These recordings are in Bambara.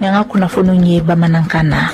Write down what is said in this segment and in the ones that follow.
N'an ka kunnafoniw ye bamanankan na.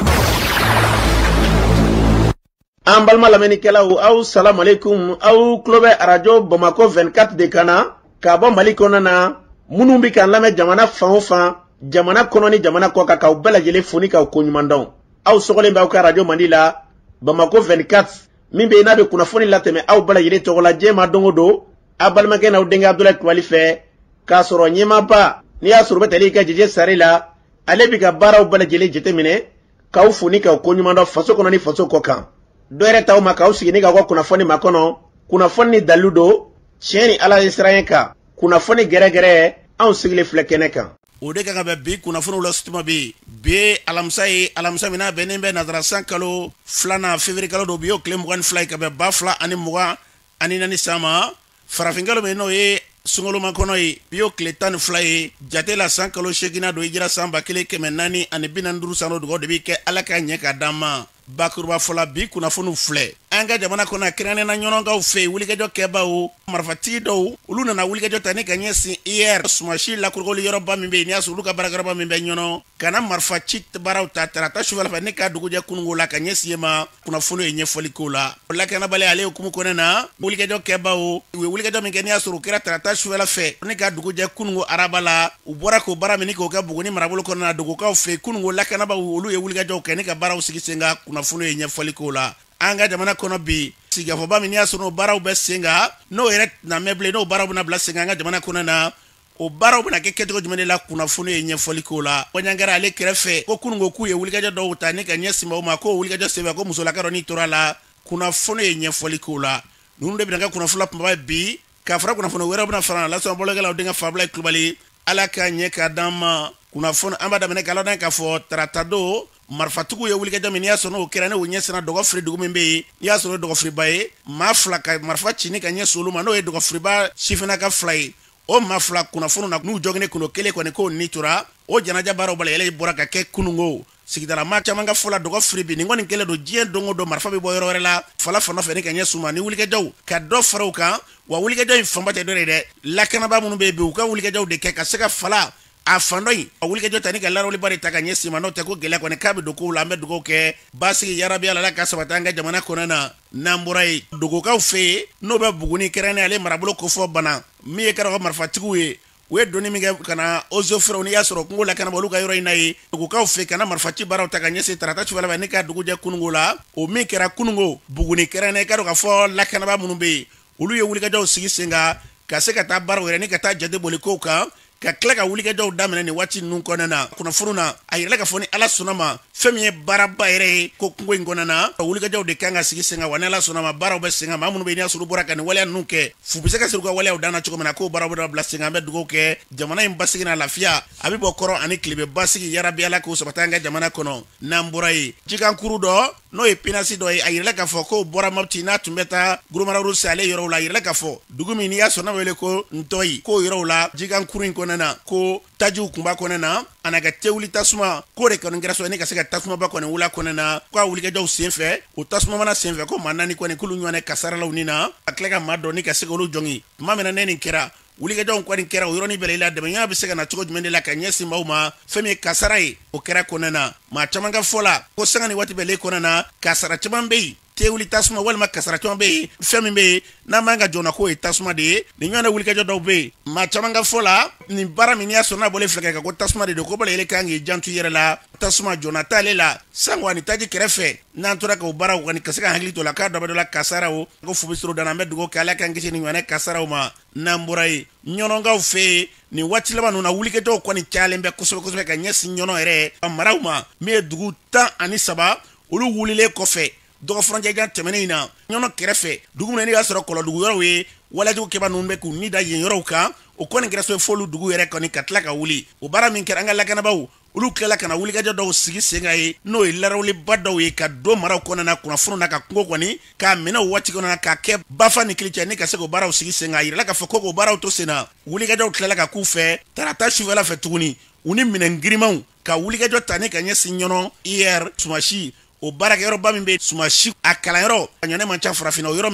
An balima lamɛnnikɛlaw, aw salamaleykum. Aw tulo bɛ Arajo Bamakɔ 24 de kan na k'a bɔ Mali kɔnɔ na. Minnu bɛ k'an lamɛn jamana fan o fan, jamana kɔnɔ ni jamana kɔ kan, k'aw bɛɛ lajɛlen fo ni k'aw koɲuman dɔn. Aw sɔgɔlen bɛ aw ka arajo mandi la, Bamakɔ 24, min bɛ yen n'a bɛ kunnafoni latɛmɛ aw bɛɛ lajɛlen tɔgɔ la diɲɛ ma don o don, aw balimakɛ n'aw denkɛ Abudulayi Kulubali fɛ. K'a sɔrɔ ɲɛmaaba n'i y'a sɔrɔ bɛ tali kɛ Jeje Sare la, ale bɛ ka baaraw bɛɛ lajɛlen jateminɛ, k'aw fo ni k'aw koɲuman dɔn faso kɔnɔ ni faso kɔ kan. Dɔ yɛrɛ t'aw ma k'aw sigi ni k'aw ka kunnafoni makɔnɔ. Kunnafoni ni dalilu don, tiɲɛ ni Ala ye siran kan. Kunnafoni gɛrɛgɛrɛ, anw sigilen filɛ kɛnɛ kan. O de kan ka bɛn bi kunnafoniw la sutuma bi. Bi alamisa ye, alamisa min n'a bɛnnen bɛ nazara san kalo filanan, février kalo don. Bi y'o tile 22 ye ka bɛn 2024 san ma. Farafinkalo min n'o ye sunkalomakɔnɔ kɔnɔ ye, bi y'o tile 12 ye jate la, san kalo seeginna don, hijira san 1445 san. O dugawu de bɛ kɛ, Ala ka ɲɛ ka d'an ma. Bakuruba fɔla, bi kunnafoniw filɛ. An ka jamana kɔnɔ, kɛrɛnkɛrɛnnenya la ɲɔnɔnkaw fɛ yen, wulikajɔ kɛbaw, marifatigi dɔw, olu nana wulikajɔ ta ni ka ɲɛsin IR sumasi lakurukoli yɔrɔba min bɛ yen, n'i y'a sɔrɔ olu ka baarakɛyɔrɔba min bɛ Ɲɔnɔ, ka na marifa ci baaraw ta tarata sufɛla fɛ ni ka dugujɛ kununko la ka ɲɛsin yen ma. Kunnafoni ye ɲɛfɔli k'o la. Lakanabaliya ale hukumu kɔnɔna na, wulikajɔ kɛbaw, u ye wulikajɔ min kɛ, n'i y'a sɔrɔ o kɛra tarata sufɛla fɛ ni ka dugujɛ kununko araba la, u bɔra k'o baara min k'o kɛ Buguni marabolo kɔnɔna na, Dogokaw fɛ kununko, lakanabaw olu ye wulikajɔw kɛ ni ka baaraw sigi sen kan. Kunnafoni ye ɲɛfɔli k'o la. An ka jamana kɔnɔ bi, sigikafɔba min n'i y'a sɔrɔ o baaraw bɛ sen kan, n'o yɛrɛ tɛna mɛn bilen, n'o baaraw bɛna bila sen kan an ka jamana kɔnɔ na, o baaraw bɛna kɛ kɛcogo jumɛn de la? Kunnafoni ye ɲɛfɔli k'o la. Waɲangara ale kɛrɛfɛ, ko kununko k'u ye wulikajɔ dɔw ta ni ka ɲɛsin maaw ma, k'o wulikajɔ senfɛ ko musolaka dɔ n'i tora la. Kunnafoni ye ɲɛfɔli k'o la. Ninnu de bɛna kɛ kunnafoni kunbaba ye bi, k'a fara kunnafoni wɛrɛw bɛna fara lasɔn bɔlɔkɛlaw denkɛ Fabulayi Kulubali. Ala ka ɲɛ ka d'an ma. Kunnafoni an b'a daminɛ k'a ladɔn k'a fɔ tarata don, marifatigiw ye wulikajɔ min n'i y'a sɔrɔ n'o kɛra, n'o ɲɛsinna Dɔgɔfiri dugu min bɛ yen, n'i y'a sɔrɔ Dɔgɔfiriba ye, maa fila ka marifa ci ni ka ɲɛsin olu ma, n'o ye Dɔgɔfiriba sifinnaka fila ye. O maa fila, kunnafoni na, n'u jɔginen kun kelen kɔni k'o ni tora. O janaja baaraw bala yɛlɛ bɔra ka kɛ kununko. Sigidala maa caman ka fɔ la, Dɔgɔfiri bi nin kɔni kɛlen don diɲɛ don o don, marifa bɛ bɔ yɔrɔ wɛrɛ la fala fan fɛ ni ka ɲɛsin ma ni wulikajɔw ka dɔ fara u kan. Wa wulikajɔ in fanba tɛ dɔ ye dɛ, lakanabaa minnu bɛ yen bi, u ka wulikajɔw de kɛ ka se ka fala a fan dɔ in a wulikajɔ ta ni ka larawuliba de ta ka ɲɛsin ma. N'o tɛ ko gɛlɛya kɔni k'a bɛ don kow la. An bɛ dugawu kɛ basigi yarabi Ala ka sabati an ka jamana kɔnɔ na. N'an bɔra yen, Dogokaw fɛ yen, n'o bɛ Buguni, kɛrɛnkɛrɛnnen ale marabolo kofɔ Bana min ye, kɛra marifatigiw ye, u ye donni min kɛ ka na eaux et forêts, n'i y'a sɔrɔ kungo lakanabɔ olu ka yɔrɔ in na ye, Dogokaw fɛ, ka na marifaci baaraw ta ka ɲɛsin tarata sufɛla fɛ ni ka dugujɛ kununko la. O min kɛra kununko Buguni kɛrɛnkɛrɛnnen, ka dɔn k'a fɔ lakanabaa minnu bɛ yen, olu ye wulikajɔw sigi sen kan ka se ka taa baaraw yɛrɛ ni ka taa jate boli kow kan, ka tila ka wulikajɔw daminɛ nin waati ninnu kɔnɔna na. Kunnafoni na, a yirala k'a fɔ ni Ala sɔnna ma, fɛn min ye baaraba yɛrɛ ye ko kungo in kɔnɔna na, wulikajɔw de kan ka sigi sen kan. Wa ni Ala sɔnna ma, baaraw bɛ sen kan. Maa minnu bɛ yen n'i y'a sɔrɔ u bɔra ka nin waleya ninnu kɛ, fu bɛ se ka siri u ka waleyaw dan na cogo min na, k'o baaraw bɛ bila sen kan. An bɛ dugawu kɛ jamana in basigi n'a lafiya, a bɛ bɔ kɔrɔ ani tilebin, basigi yarabi Ala k'o sabati an ka jamana kɔnɔ. N'an bɔra yen, jikankuru dɔ, n'o ye pinasi dɔ ye, a yirala k'a fɔ k'o bɔra Mopti, n'a tun bɛ taa Gurumarauru ale yɔrɔw la. A yirala k'a fɔ dugu min n'i y'a sɔrɔ n'a wele ko Ntɔyi, k'o yɔrɔw la, jikankuru in kɔnɔna na, ko tajiw kun b'a kɔnɔna na, a n'a ka tewuli tasuma, k'o de kɔni kɛra sɔrɔ ni ka se ka tasumaba kɔni wula kɔnɔna na. K'a wulikajɔw senfɛ, o tasuma mana senfɛ, ko maa naani kɔni k'olu ɲɔgɔnna kasaralaw ni na, a tila ka maa dɔ ni ka se k'olu jɔngi. Tuma min na ne nin kɛra, wulikajɔw kɔni kɛra o yɔrɔnin bɛɛ la. Dɛmɛya bɛ se ka na cogo jumɛn de la ka ɲɛsin maaw ma? Fɛn min ye kasara ye, o kɛra kɔnɔna na. Maa caman ka fɔ la ko sanga ni waati bɛɛ kɔnɔna na, kasara caman bɛ yen, tewuli tasuma walima kasara caman bɛ yen, fɛn min bɛ yen n'a man ka jɔna, k'o ye tasuma de ye. Nin ɲɔgɔnna wulikajɔ dɔw bɛ yen, maa caman ka fɔ la, nin baara min n'i y'a sɔrɔ n'a bɔlen filɛ kɛ ko tasuma de don, ko bala kan k'i janto i yɛrɛ la, tasuma jɔna t'ale la sango ani taji kɛrɛfɛ. N'an tora k'o baaraw kɔni ka se ka hakili to la, k'a dɔ bɛ dɔ la kasaraw ko fu bɛ sɔrɔ dan. An bɛ dugawu kɛ, Ala k'an kisi nin ɲɔgɔnna kasaraw ma. N'an bɔra yen, ɲɔnɔnkaw fɛ yen, nin waati laban ninnu na, wulikajɔw kɔni cayalen bɛ kosɛbɛ kosɛbɛ ka ɲɛsin Ɲɔnɔ yɛrɛ maraw ma, min ye dugu 13, olu wulilen kɔfɛ dɔgɔfurancɛjan tɛmɛnen in na Ɲɔnɔ kɛrɛfɛ, dugu min n'i y'a sɔrɔ kɔlɔdugu yɔrɔw ye, walejugu kɛba ninnu bɛ k'u ni da yen yɔrɔw kan. O kɔni kɛra sababu f'olu dugu yɛrɛ kɔni ka tila ka wuli. O baara min kɛra, an ka lakanabaaw olu tilala ka na wulikajɔ dɔw sigi sen kan ye, n'o ye larawuliba dɔw ye ka don maraw kɔnɔna na, kunnafoniw na, ka kungo kɔni k'a minɛ o waati kɔnɔna na, k'a kɛ bafa ni kili cɛ ni ka se k'o baaraw sigi sen kan. A yirala k'a fɔ ko k'o baaraw to sen na, wulikajɔw tilala ka k'u fɛ tarata sufɛla fɛ tuguni, u ni minɛn girimanw ka wulikajɔ ta ni ka ɲɛsin Ɲɔnɔ IR sumasi. O baarakɛyɔrɔba min bɛ sumasi a kalanyɔrɔ a ɲɔnɛ man ca farafinna, o yɔrɔ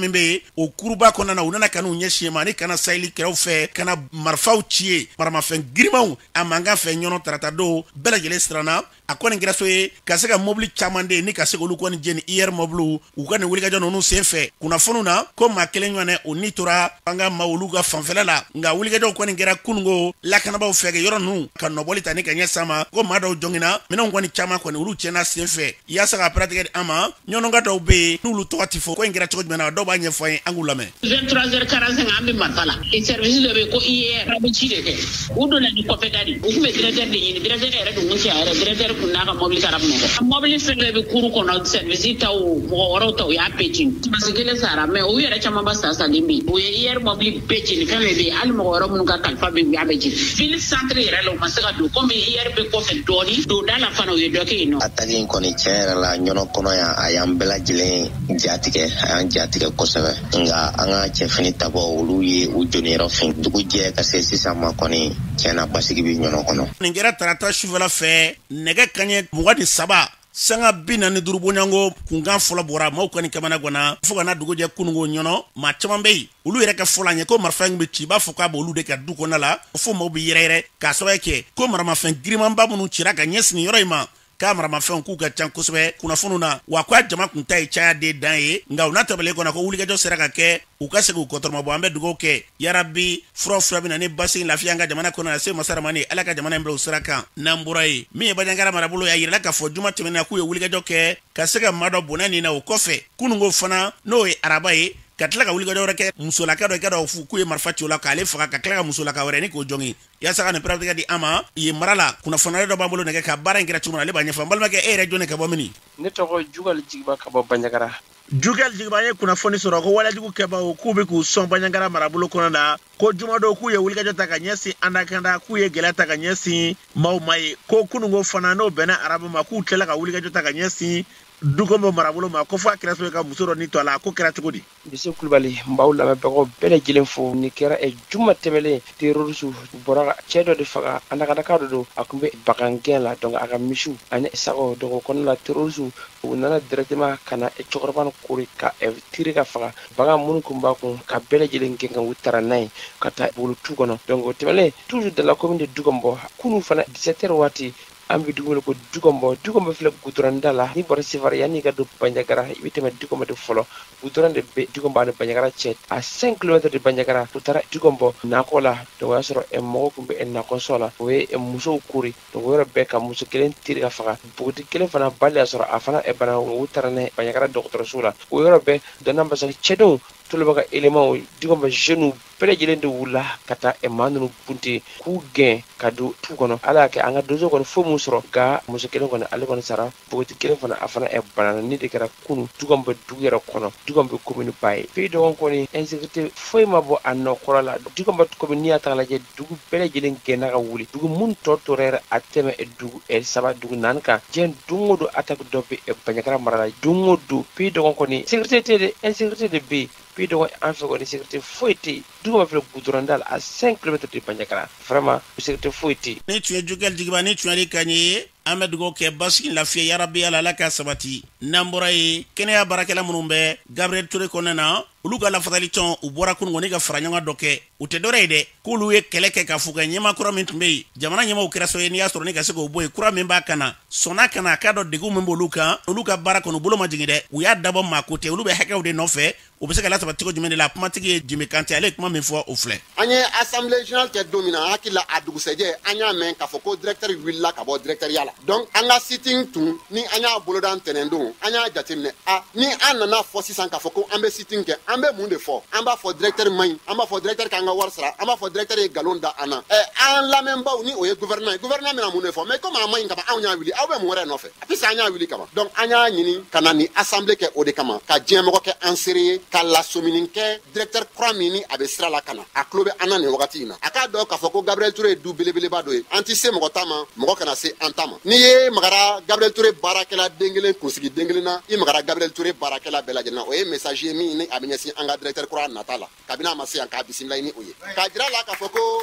min bɛ yen, o kuruba kɔnɔna na, u nana ka n'u ɲɛsin ma ani kana sayili kɛrɛw fɛ ka na marifaw ci ye, maramafɛn girimanw a mankan fɛ. Ɲɔnɔ tarata don, bɛɛ lajɛlen siranna. A kɔni kɛra so ye ka se ka mobili caman de ni ka se k'olu kɔni jeni IR mɔbiliw. U ka nin wulikajɔ ninnu sen fɛ, kunnafoniw na ko maa kelen ɲɔgɔn o ni tora an ka maa olu ka fanfɛla la. Nka wulikajɔw kɔni kɛra kununko lakanabaaw fɛ yɔrɔ ninnu ka nɔbɔli ta ni ka ɲɛ sama ko maa dɔw jɔngina, minɛnw kɔni caman kɔni olu tiɲɛna sen fɛ. Yaasa ka pɛrɛtigɛ di an ma, ɲɔnɔnka dɔw bɛ yen n'olu tɔgɔ ti fɔ, ko in kɛra cogo jumɛn na, dɔw b'a ɲɛfɔ an ye, an k'u lamɛn. 23h45, an bɛ marifa la. Service dɔ bɛ yen ko IR, a bɛ ci de kɛ. U donna ni kɔfɛ da de, u tun bɛ directeur de ɲini. Directeur yɛrɛ dun kun tɛ a yɛrɛ, directeur kun n'a ka mobili taara Bamakɔ. Mobili fɛn fɛn bɛ kuru kɔnɔ, service taw, mɔgɔ wɛrɛw ta, u y'a bɛɛ jeni. Masi kelen sara, mais u yɛrɛ caman ba sa salen bɛ yen. U ye IR mobili bɛɛ jeni, fɛn fɛn bɛ yen, hali mɔgɔ wɛrɛ minnu ka kalifa bɛ yen, u y'a bɛɛ jeni. Ville centre yɛrɛ la, u ma se ka don, komi IR bɛ kɔfɛ dɔɔni, donda la fana, u ye dɔ kɛ yen nɔ. Attaque in kɔni, tiɲɛ yɛrɛ la, Ɲɔnɔ kɔnɔ yan, a y'an bɛɛ lajɛlen jatigɛ, a y'an jatigɛ kosɛbɛ. Nka an ka cɛfini tabaw, olu ye u joniyɔrɔ fin. Dugu jɛ ka se sisan ma kɔni, tiɲɛna, basigi bɛ Ɲɔnɔ kɔnɔ. Nin kɛra tarata sufɛla fɛ, nɛgɛ kaɲɛ 23:45 bɔɲɔgɔnko. Kunkan fɔlɔ bɔra, maaw kɔni kamana ganna fo ka na dugu jɛ kununko. Ɲɔnɔ maa caman bɛ yen, olu yɛrɛ ka fɔ la ɲɛ ko marifa in bɛ ci, i b'a fɔ k'a b'olu de ka du kɔnɔna la, fo maaw bɛ yɛrɛ yɛrɛ k'a sababu kɛ ko maramafɛn girimanba minnu cira ka ɲɛsin nin yɔrɔ in ma, k'a maramafɛnw k'u ka ca kosɛbɛ kunnafoniw na, wa k'a jama kun ta ye caya de dan ye. Nka u n'a tɛmɛlen kɔnɔ ko wulikajɔ sera ka kɛ, u ka segin u kɔtɔrɔma bɔ. An bɛ dugawu kɛ, yarabi, fura fura bɛ na ni basi lafiya an ka jamana kɔnɔ se masaramani, Ala ka jamana in bila u sira kan. N'an bɔra yen, min ye Bandiagara marabolo ye, a yirala k'a fɔ juma tɛmɛnen na k'u ye wulikajɔ kɛ ka se ka maa dɔ bɔnɛ nin na. O kɔfɛ, kununko fana, n'o ye araba ye, ka tila ka wulikajɔ wɛrɛ kɛ, musolaka dɔ i ka dɔn fu k'u ye marifa ci o la k'ale faga, ka tila ka musolaka wɛrɛ ni k'o jɔngi. Yaasa ka nin pɛrɛtigɛ di an ma yen mara la, kunnafoniya dɔ b'an bolo nɛgɛ ka baara in kɛra cogo min na, ale b'a ɲɛfɔ. N balimakɛ, e yɛrɛ jɔn ka bɔ mini? Ne tɔgɔ Jugali Jigiba, ka bɔ Bandiagara. Jugali Jigiba, an ye kunnafoni sɔrɔ ko walejugu kɛbaw k'u bɛ k'u sɔn Bandiagara marabolo kɔnɔ na, ko jumadon k'u ye wulikajɔ ta ka ɲɛsin Andakanda, k'u ye gɛlɛya ta ka ɲɛsin maaw ma ye, ko kununko fana, n'o bɛnna araba ma, k'u tilala ka wulikajɔ ta ka ɲɛsin Dugonbo marabolo ma, ko fo a kɛra sababu ye ka muso dɔ ni to a la. A ko kɛra cogo di? Bise Kulubali, n b'aw lamɛnbagaw bɛɛ lajɛlen fo. Nin kɛra juma tɛmɛlen, terroriste bɔra ka cɛ dɔ de faga, Andakandaka dɔ don, a tun bɛ bagangɛn la, donc a ka misiw ani sagaw. Donc o kɔnɔna la, terroriste u nana directement ka na cɛkɔrɔba nin kori ka tirer ka faga. Bagan minnu tun b'a kun, ka bɛɛ lajɛlen gɛn ka u taara n'a ye ka taa bolo tu kɔnɔ. Donc o tɛmɛnen, toujours dans la commune de Dugombo, kunun fana 17 heures waati, an bɛ dugu wele ko Dugombo. Dugombo filɛ goudron da la. N'i bɔra Sefare, yanni ka don Bandiagara, i bɛ tɛmɛ Dugombo de fɔlɔ. Goudron de bɛ Dugombo ani Bandiagara cɛ, à 5 km de Bandiagara. U taara Dugombo nakɔ la, donc o y'a sɔrɔ mɔgɔw tun bɛ nakɔsɔn la, o ye musow kori. Donc o yɔrɔ bɛɛ, ka muso kelen tirer ka faga, npogotigi kelen fana bali y'a sɔrɔ a fana bana, u taara n'a ye Bandiagara dɔgɔtɔrɔso la. O yɔrɔ bɛɛ donna parce que cɛdenw tolo ka éléments, Dugombo jeunes bɛɛ lajɛlen de wulila ka taa maa ninnu bunte k'u gɛn ka don tu kɔnɔ. Ala y'a kɛ, an ka donso kɔni foyi mun sɔrɔ, nka muso kelen kɔni, ale kɔni sara, npogotigi kelen fana, a fana banana. Ni de kɛra kunu Dugombo dugu yɛrɛ kɔnɔ. Dugombo commune ba ye pays dɔgɔn kɔni, insécurité foyi ma bɔ a nɔ kɔrɔ la. Dugombo commune, n'i y'a ta k'a lajɛ, dugu bɛɛ lajɛlen gɛnna ka wuli. Dugu mun tɔ tora yɛrɛ, a tɛmɛ dugu saba, dugu naani kan. Diɲɛ don o don, attaque dɔ bɛ Bandiagara mara la don o don. Pays dɔgɔn kɔni, sécurité tɛ dɛ, insécurité de bɛ yen. Pays dɔgɔn, an fɛ kɔni, sécurité foyi tɛ yen. Dugu filɛ goudron da la, à 5 km de Bandiagara, vraiment sécurité foyi tɛ yen. Ni tun ye Jugali Jigiba ni tun ka ɲɛ ye, an bɛ dugawu kɛ, basigi, lafiya, yarabi Ala, Ala ka sabati. N'an bɔra yen, kɛnɛya baarakɛla minnu bɛ Gabriel Touré kɔnɔna na, olu ka lafasali tɔn, u bɔra kunun ka fara ɲɔgɔn dɔ kɛ. U tɛ dɔwɛrɛ ye dɛ, k'olu ye kɛlɛ kɛ k'a fɔ ka ɲɛmakɔrɔ min tun bɛ yen, jamana ɲɛmaw kɛra so ye, n'i y'a sɔrɔ ne ka se k'o bɔ yen, kura min b'a kan na sɔnna ka na a k'a dɔn degun min b'olu kan. Olu ka baara kɔnɔ, u bolo ma jigin dɛ, u y'a dabɔ maa ko tɛ, olu bɛ hakɛw de nɔfɛ, u bɛ se ka lasabati cogo jumɛn de la. Kumatigi ye Jimi Kante, ale ye kuma min fɔ, o filɛ. An ye assemblée générale kɛ don min na, an hakili la, a dugusɛjɛ, an y'a mɛn k'a fɔ ko directeur wulila ka bɔ directeur ya la. Donc an ka sit-in tun ni an y'a boloda ntɛnɛn don, an y'a jateminɛ, a ni an nana fɔ sisan k'a fɔ ko an bɛ sit-in kɛ, an bɛ mun de fɔ? An b'a fɔ directeur man ɲi, an b'a fɔ directeur k'an ka wari sara, an b'a fɔ directeur ye nkalon da an na. Ɛ, an lamɛnbaw, ni o ye gouvernement ye, gouvernement bɛna mun de fɔ? Mais comme a man ɲi kaban, anw y'a wuli, aw bɛ mun wɛrɛ nɔfɛ puisque an y'a wuli kaban? Donc an y'a ɲini ka na ni assemblée kɛ, o de kama ka diɲɛmɔgɔ kɛ an seere ye, ka lasɔmini kɛ directeur kura min ni a bɛ sira la ka na, a tulo bɛ an na nin wagati in na, a k'a dɔn k'a fɔ ko Gabriel Touré ye du belebeleba dɔ ye. An ti se mɔgɔ ta ma, mɔgɔ kana se an ta ma. N'i ye magara Gabriel Touré baarakɛla den kelen kunsigi den kelen na, i magara Gabriel Touré baarakɛla bɛɛ lajɛlen na. O ye message ye min ni a bɛ ɲɛsin an ka directeur kura nata la, kabini a ma se yan, k'a bisimila ni o ye, k'a jira la k'a fɔ ko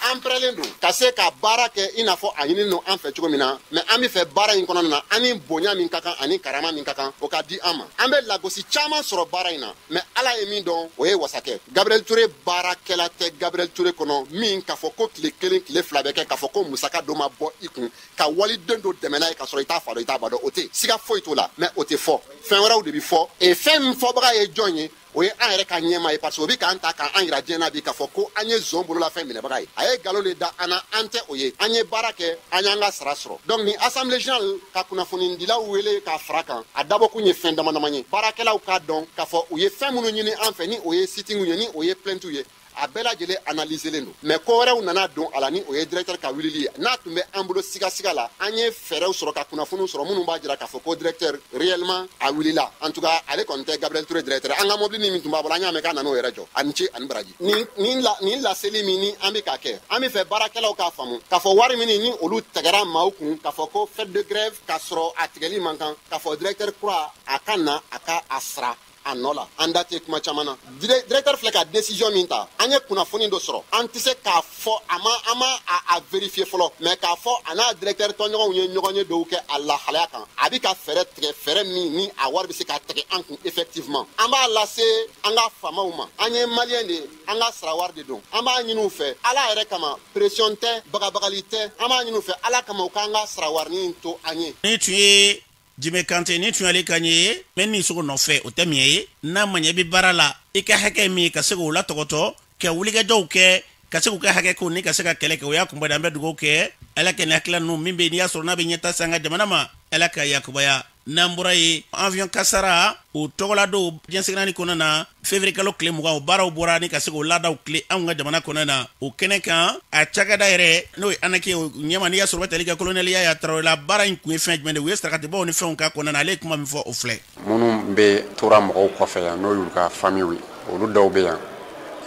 An pɛrɛlen don ka se ka baara kɛ i n'a fɔ a ɲininen don an fɛ cogo min na, mais an bɛ fɛ baara in kɔnɔna na, an ni bonya min ka kan ani karama min ka kan, o ka di an ma. An bɛ lagosi caman sɔrɔ baara in na, mais Ala ye min dɔn, o ye wasa kɛ. Gabriel Touré baarakɛla tɛ Gabriel Touré kɔnɔ min k'a fɔ ko tile 1 tile 2 bɛ kɛ k'a fɔ ko musaka dɔ ma bɔ i kun ka waliden dɔ dɛmɛ n'a ye k'a sɔrɔ i t'a fa dɔn, i t'a ba dɔn, o tɛ siga foyi t'o la. Mais o tɛ fɔ, fɛn wɛrɛw de bɛ fɔ. Et fɛn min fɔbaga ye jɔn ye? O ye an yɛrɛ ka ɲɛmaa ye, parce que o bɛ k'an ta k'an yira diɲɛ na bi k'a fɔ ko an ye zon bololafɛn minɛbaga ye. A ye nkalon de da an na, an tɛ o ye. An ye baara kɛ, an y'an ka sara sɔrɔ. Donc ni assemblée générale ka kunnafonidilaw wele k'a fara kan, a dabɔkun ye fɛn dama dama ye. Baarakɛlaw k'a dɔn k'a fɔ u ye fɛn minnu ɲini an fɛ, ni o ye sitting ye, ni o ye plainte ye, a bɛɛ lajɛlen analyselen don. Mais ko wɛrɛw nana don a la, ni o ye directeur ka wulili ye. N'a tun bɛ an bolo sigasiga la, an ye fɛɛrɛw sɔrɔ ka kunnafoniw sɔrɔ minnu b'a jira k'a fɔ ko directeur réellement a wulila. En tout cas, ale kɔni tɛ Gabriel Touré directeur. An ka mobili min tun b'a bolo, an y'a mɛn k'a nan'o yɛrɛ jɔ. A ni ce ani baraji. Nin laseli min ni an bɛ k'a kɛ, an bɛ fɛ baarakɛlaw k'a faamu k'a fɔ wari min ni olu tɛgɛra maaw kun k'a fɔ ko fête de grève k'a sɔrɔ a tigɛli man kan, k'a fɔ directeur kura a ka na a ka a sara a nɔ la. An da tɛ kuma caman na. Directeur filɛ ka décision min ta, an ye kunnafoni dɔ sɔrɔ, an tɛ se k'a fɔ a ma, an ma a vérifier fɔlɔ, mais k'a fɔ a n'a directeur tɔɲɔgɔnw ye ɲɔgɔn ye dɔw kɛ a lahalaya kan, a bɛ ka fɛɛrɛ tigɛ, fɛɛrɛ min ni a wari bɛ se ka tigɛ an kun effectivement. An b'a lase an ka faamaw ma, an ye maliyɛn de ye, an ka sara wari de don. An b'a ɲini u fɛ Ala yɛrɛ kama, pression tɛ, bagabagali tɛ, an b'a ɲini u fɛ Ala kama, u k'an ka sara warinin to an ye. Ni tun ye Jimɛ Kante, ni tun y'ale kan ye mɛ ni sogo nɔfɛ, o tɛ min ye. N'a ma ɲɛ, i bɛ baara la, i ka hakɛ min ye ka se k'o latɔgɔtɔ, ka wulikajɔw kɛ ka se k'u ka hakɛ ko ni ka se ka kɛlɛ kɛ, o y'a kunba de. An bɛ dugawu kɛ Ala ka nin hakilila ninnu min bɛ yen, n'i y'a sɔrɔ n'a bɛ ɲɛta se an ka jamana ma, Ala ka yakubaya. N'an bɔra yen, avion kasara o tɔgɔla don diɲɛ seginani kɔnɔna na, février kalo tile 20, o baaraw bɔra ni ka se k'o laadaw tile anw ka jamana kɔnɔna na. O kɛnɛ kan, a cakɛda yɛrɛ n'o ye ANAC ye, o ɲɛma n'i y'a sɔrɔ o bɛ tali kɛ kolonɛliya ya Tarawele la. Baara in kun ye fɛn jumɛn de ye? U ye sarakatibɔw ni fɛnw k'a kɔnɔna na. Ale ye kuma min fɔ, o filɛ. Minnu bɛ tora mɔgɔw kɔfɛ yan, n'o y'u ka famille ye, olu dɔw bɛ yan.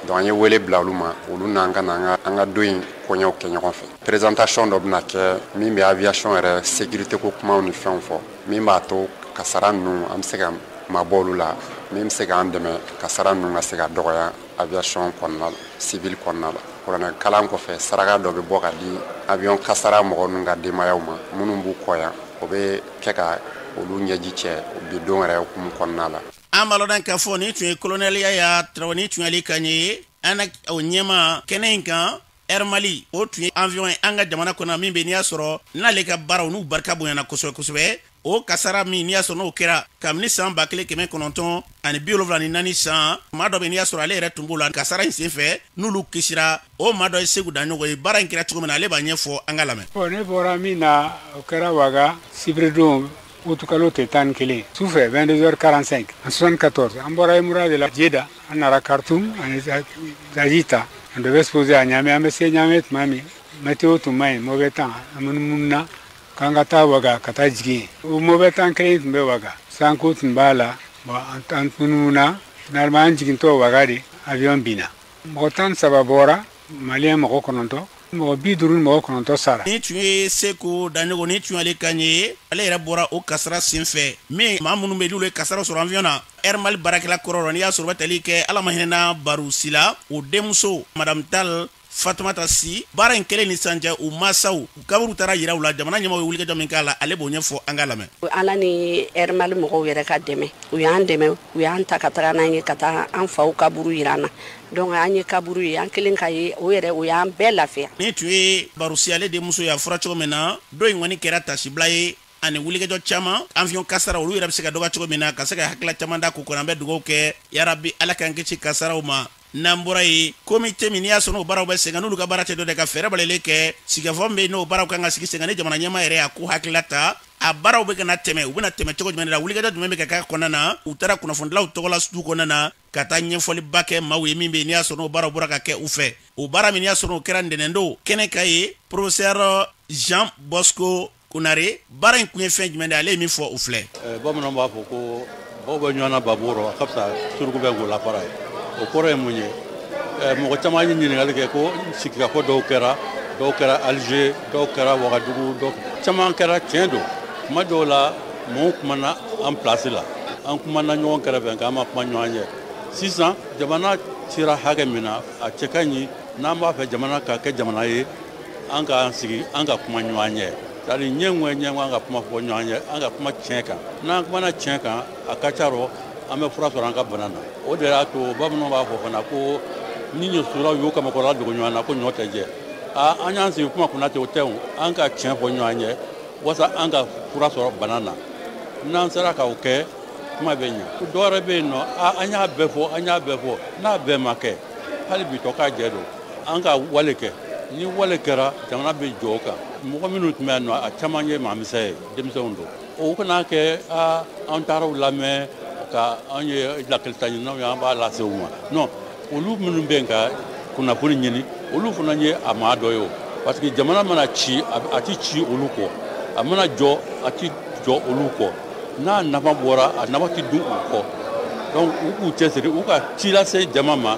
Donc an ye wele bila olu ma, olu n'an ka na an ka don in kɔɲɔw kɛ ɲɔgɔn fɛ. Présentation dɔ bɛna kɛ min bɛ aviation yɛrɛ sécurité ko kumaw ni fɛnw fɔ, min b'a to kasara ninnu an bɛ se ka mabɔ olu la, min bɛ se k'an dɛmɛ kasara ninnu ka se ka dɔgɔya aviation kɔnɔna la, civil kɔnɔna la. Kuranɛ kalan kɔfɛ, saraka dɔ bɛ bɔ ka di avion kasara mɔgɔ ninnu ka denbayaw ma minnu b'u kɔ yan, o bɛ kɛ ka olu ɲɛji cɛ bi don yɛrɛ hukumu kɔnɔna la. An b'a lɔn k'a fɔ nin tun ye kolonɛliya ya Tarawele, nin tun y'ale kan ye an o ɲɛma kɛnɛ in kan. Air Mali, o tun ye avion ye an ka jamana kɔnɔ min bɛ, n'i y'a sɔrɔ n'ale ka baaraw n'u barika bonyana kosɛbɛ kosɛbɛ. O kasara min n'i y'a sɔrɔ n'o kɛra kabini san 1974 san, maa dɔ bɛ, n'i y'a sɔrɔ ale yɛrɛ tun b'o la kasara in senfɛ, n'olu kisira, o maa dɔ ye Segu Daɲɔgɔn ye. Baara in kɛra cogo min na, ale b'a ɲɛfɔ, an ka lamɛn. Ne bɔra min na, o kɛra Waga sibiridon, utukalo tile 11 sufɛ, 22h45 en 74. An bɔra Emura de la Jeda, an nana Khartoum ani Zajita. On devait se poser à Niamey. An bɛ se Niamey tuma min, météo tun man ɲi, mauvais temps. An munumununa k'an ka taa Waga ka taa jigin yen. O mauvais temps kelen tun bɛ Waga, sanko tun b'a la. Bon, an munumuna, finalement an jigintɔ Waga de, avion binna. Mɔgɔ 13 bɔra, maliyɛn mɔgɔ 9, mɔgɔ 59 sara. Ni tun ye Seko Daɲɔgɔn, ni tun y'ale kan ye, ale yɛrɛ bɔra o kasara senfɛ min maa minnu bɛ n'olu ye kasara sɔrɔ avion na. Air Mali baarakɛla kɔrɔ, n'i y'a sɔrɔ o bɛ tali kɛ Ala ma hinɛna Baru Sila, o denmuso Madame Tal Fatumata Si, baara in kɛlen ni sisan cɛ, u mansaw u kaburu taara yira u la. Jamana ɲɛmaaw ye wulikajɔ min k'a la, ale b'o ɲɛfɔ, an ka lamɛn. Ala ni Air Mali mɔgɔw yɛrɛ ka dɛmɛ, u y'an dɛmɛ, u y'an ta ka taga n'an ye ka taa an faw kaburu yira an na. Donc an ye kaburu ye, an kelen ka ye, o yɛrɛ o y'an bɛɛ lafiya. Ni tun ye Baru Si, ale denmuso ye, a fɔra cogo min na, don in kɔni kɛra tasibila ye ani wulikajɔ caman. Avion kasara olu yɛrɛ bɛ se ka dɔgɔ cogo min na, ka se ka hakilila caman da k'u kɔnɔ. An bɛ dugawu kɛ, yarabi Ala k'an kisi kasaraw ma. N'an bɔra yen, komite min n'i y'a sɔrɔ n'o baaraw bɛ sen kan, n'olu ka baara tɛ dɔ de ka fɛɛrɛ balalen kɛ sigikafɔ min bɛ yen, n'o baaraw kan ka sigi sen kan, ni jamana ɲɛmaa yɛrɛ y'a ko hakilila ta, a baaraw bɛ ka na tɛmɛ, u bɛna tɛmɛ cogo jumɛn de la, wulikajɔ jumɛn bɛ ka k'a kɔnɔna na. U taara kunnafonidilaw tɔgɔ la sugu kɔnɔna na ka taa ɲɛfɔliba kɛ maaw ye min bɛ yen n'i y'a sɔrɔ n'o baaraw bɔra ka kɛ u fɛ. O baara min n'i y'a sɔrɔ n'o kɛra ntɛnɛndon kɛnɛ kan ye, professeur Jean Bosco Konare, baara in kun ye fɛn jumɛn de ye, ale ye min fɔ, o filɛ. Bamananw b'a fɔ ko baw bɛ ɲɔgɔn na babu rɔ, a ka fisa suruku bɛ ŋola fara ye. O kɔrɔ ye mun ye? Mɔgɔ caman ye ɲininkali kɛ ko sigikafɔ dɔw kɛra, dɔw kɛra Alger, dɔw kɛra Wagadugu, dɔw caman kɛra. Tiɲɛ don, kuma dɔw la mɔgɔw kumana an place la, an kumana ɲɔgɔn kɛrɛfɛ nka an ma kuma ɲɔgɔn ye. Sisan jamana sera hakɛ min na, a cɛ ka ɲi. N'an b'a fɛ jamana ka kɛ jamana ye, an k'an sigi, an ka kuma ɲɔgɔn ɲɛ. C'est-à-dire ɲɛ an ka kuma fɔ ɲɔgɔn ɲɛ, an ka kuma tiɲɛ kan. N'an kumana tiɲɛ kan, a ka ca rɔ an bɛ fura sɔrɔ an ka bana na. O de y'a to bamananw b'a fɔ fana ko ni ɲɔ suraw y'u kamakɔrɔla dogo ɲɔgɔn na, ko ɲɔ tɛ jɛ. An y'an sigi kuma kunna ten, o tɛ o. An ka tiɲɛ fɔ ɲɔgɔn ɲɛ walasa an ka fura sɔrɔ bana na. N'an sera k'o kɛ, kuma bɛ ɲɛ. Dɔ wɛrɛ bɛ yen nɔ, an y'a bɛɛ fɔ, an y'a bɛɛ fɔ, n'a bɛɛ ma kɛ, hali bi tɔ k'a jɛ don. An ka wale kɛ. Ni wale kɛra, jamana bɛ jɔ o kan. Mɔgɔ minnu tun bɛ yan nɔ, a caman ye maamisɛn ye, denmisɛnw don. O kana kɛ an taara u lamɛn ka an ye lakalita ɲininaw ye, an b'a lase u ma. Non, olu minnu bɛ yen ka kunnafoni ɲini, olu fana ye a maa dɔ ye o. Parce que jamana mana ci, a ti ci olu kɔ. A mana jɔ, a ti jɔ olu kɔ. N'a nafa bɔra, a nafa ti dun u kɔ. Donc u k'u cɛsiri, u ka ci lase jama ma.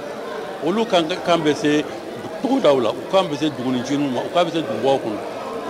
Olu kan bɛ se togodaw la, u kan bɛ se duguniciniw ma, u kan bɛ se dugubaw kɔnɔ.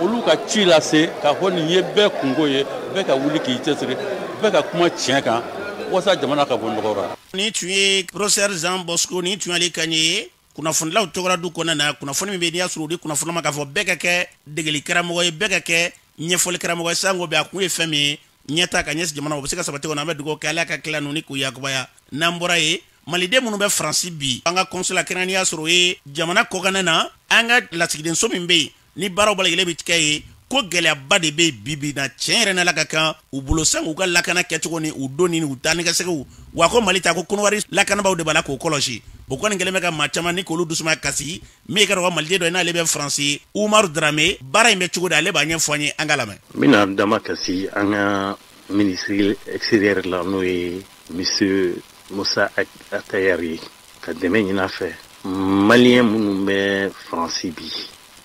Olu ka ci lase k'a fɔ nin ye bɛɛ kungo ye, bɛɛ ka wuli k'i cɛsiri, bɛɛ ka kuma tiɲɛ kan walasa jamana ka bɔ nɔgɔ la. Nin tun ye professeur Jean Bosco, nin tun y'ale kan ye kunnafonilaw tɔgɔra du kɔnɔna na. Kunnafoni min bɛ n'i y'a sɔrɔ o di kunnafoni ma k'a fɔ bɛɛ ka kɛ degeli karamɔgɔ ye, bɛɛ ka kɛ ɲɛfɔli karamɔgɔ ye, sango bɛ a kun ye fɛn min ye ɲɛta ka ɲɛsin jamana, o bɛ se ka sabati kɔnɔ. An bɛ dugawu kɛ Ala ka tila ninnu ni k'u yakubaya. N'an bɔra yen, maliden minnu bɛ Faransi bi, an ka consulat kɛrɛnkɛrɛnnenya y'a sɔrɔ o ye jamana kɔkanna na, an ka lasigidenso min bɛ yen ni baaraw bɛɛ lajɛlen bɛ kɛ yen, ko gɛlɛyaba de bɛ yen bi bi na. Tiɲɛ yɛrɛ n'Ala ka kan u bolo, sango u ka lakana kɛcogo ni u donni ni u taa ni ka seginw. Wa ko Mali ta ko Kɔnɔwari lakanabaaw de b'a la k'o kɔlɔsi. O kɔni kɛlen bɛ ka maa caman ni k'olu dusuma kasi. Min ye ka dɔgɔ maliden dɔ ye, n'ale bɛ Faransi, Umaru Darame, baara in bɛ cogo di, ale b'a ɲɛfɔ an ye, an ka lamɛn. N bɛna dama kasi an ka ministre extérieur la, n'o ye monsieur Moussa Attaher ye, ka dɛmɛ ɲini a fɛ. Malien minnu bɛ Faransi bi,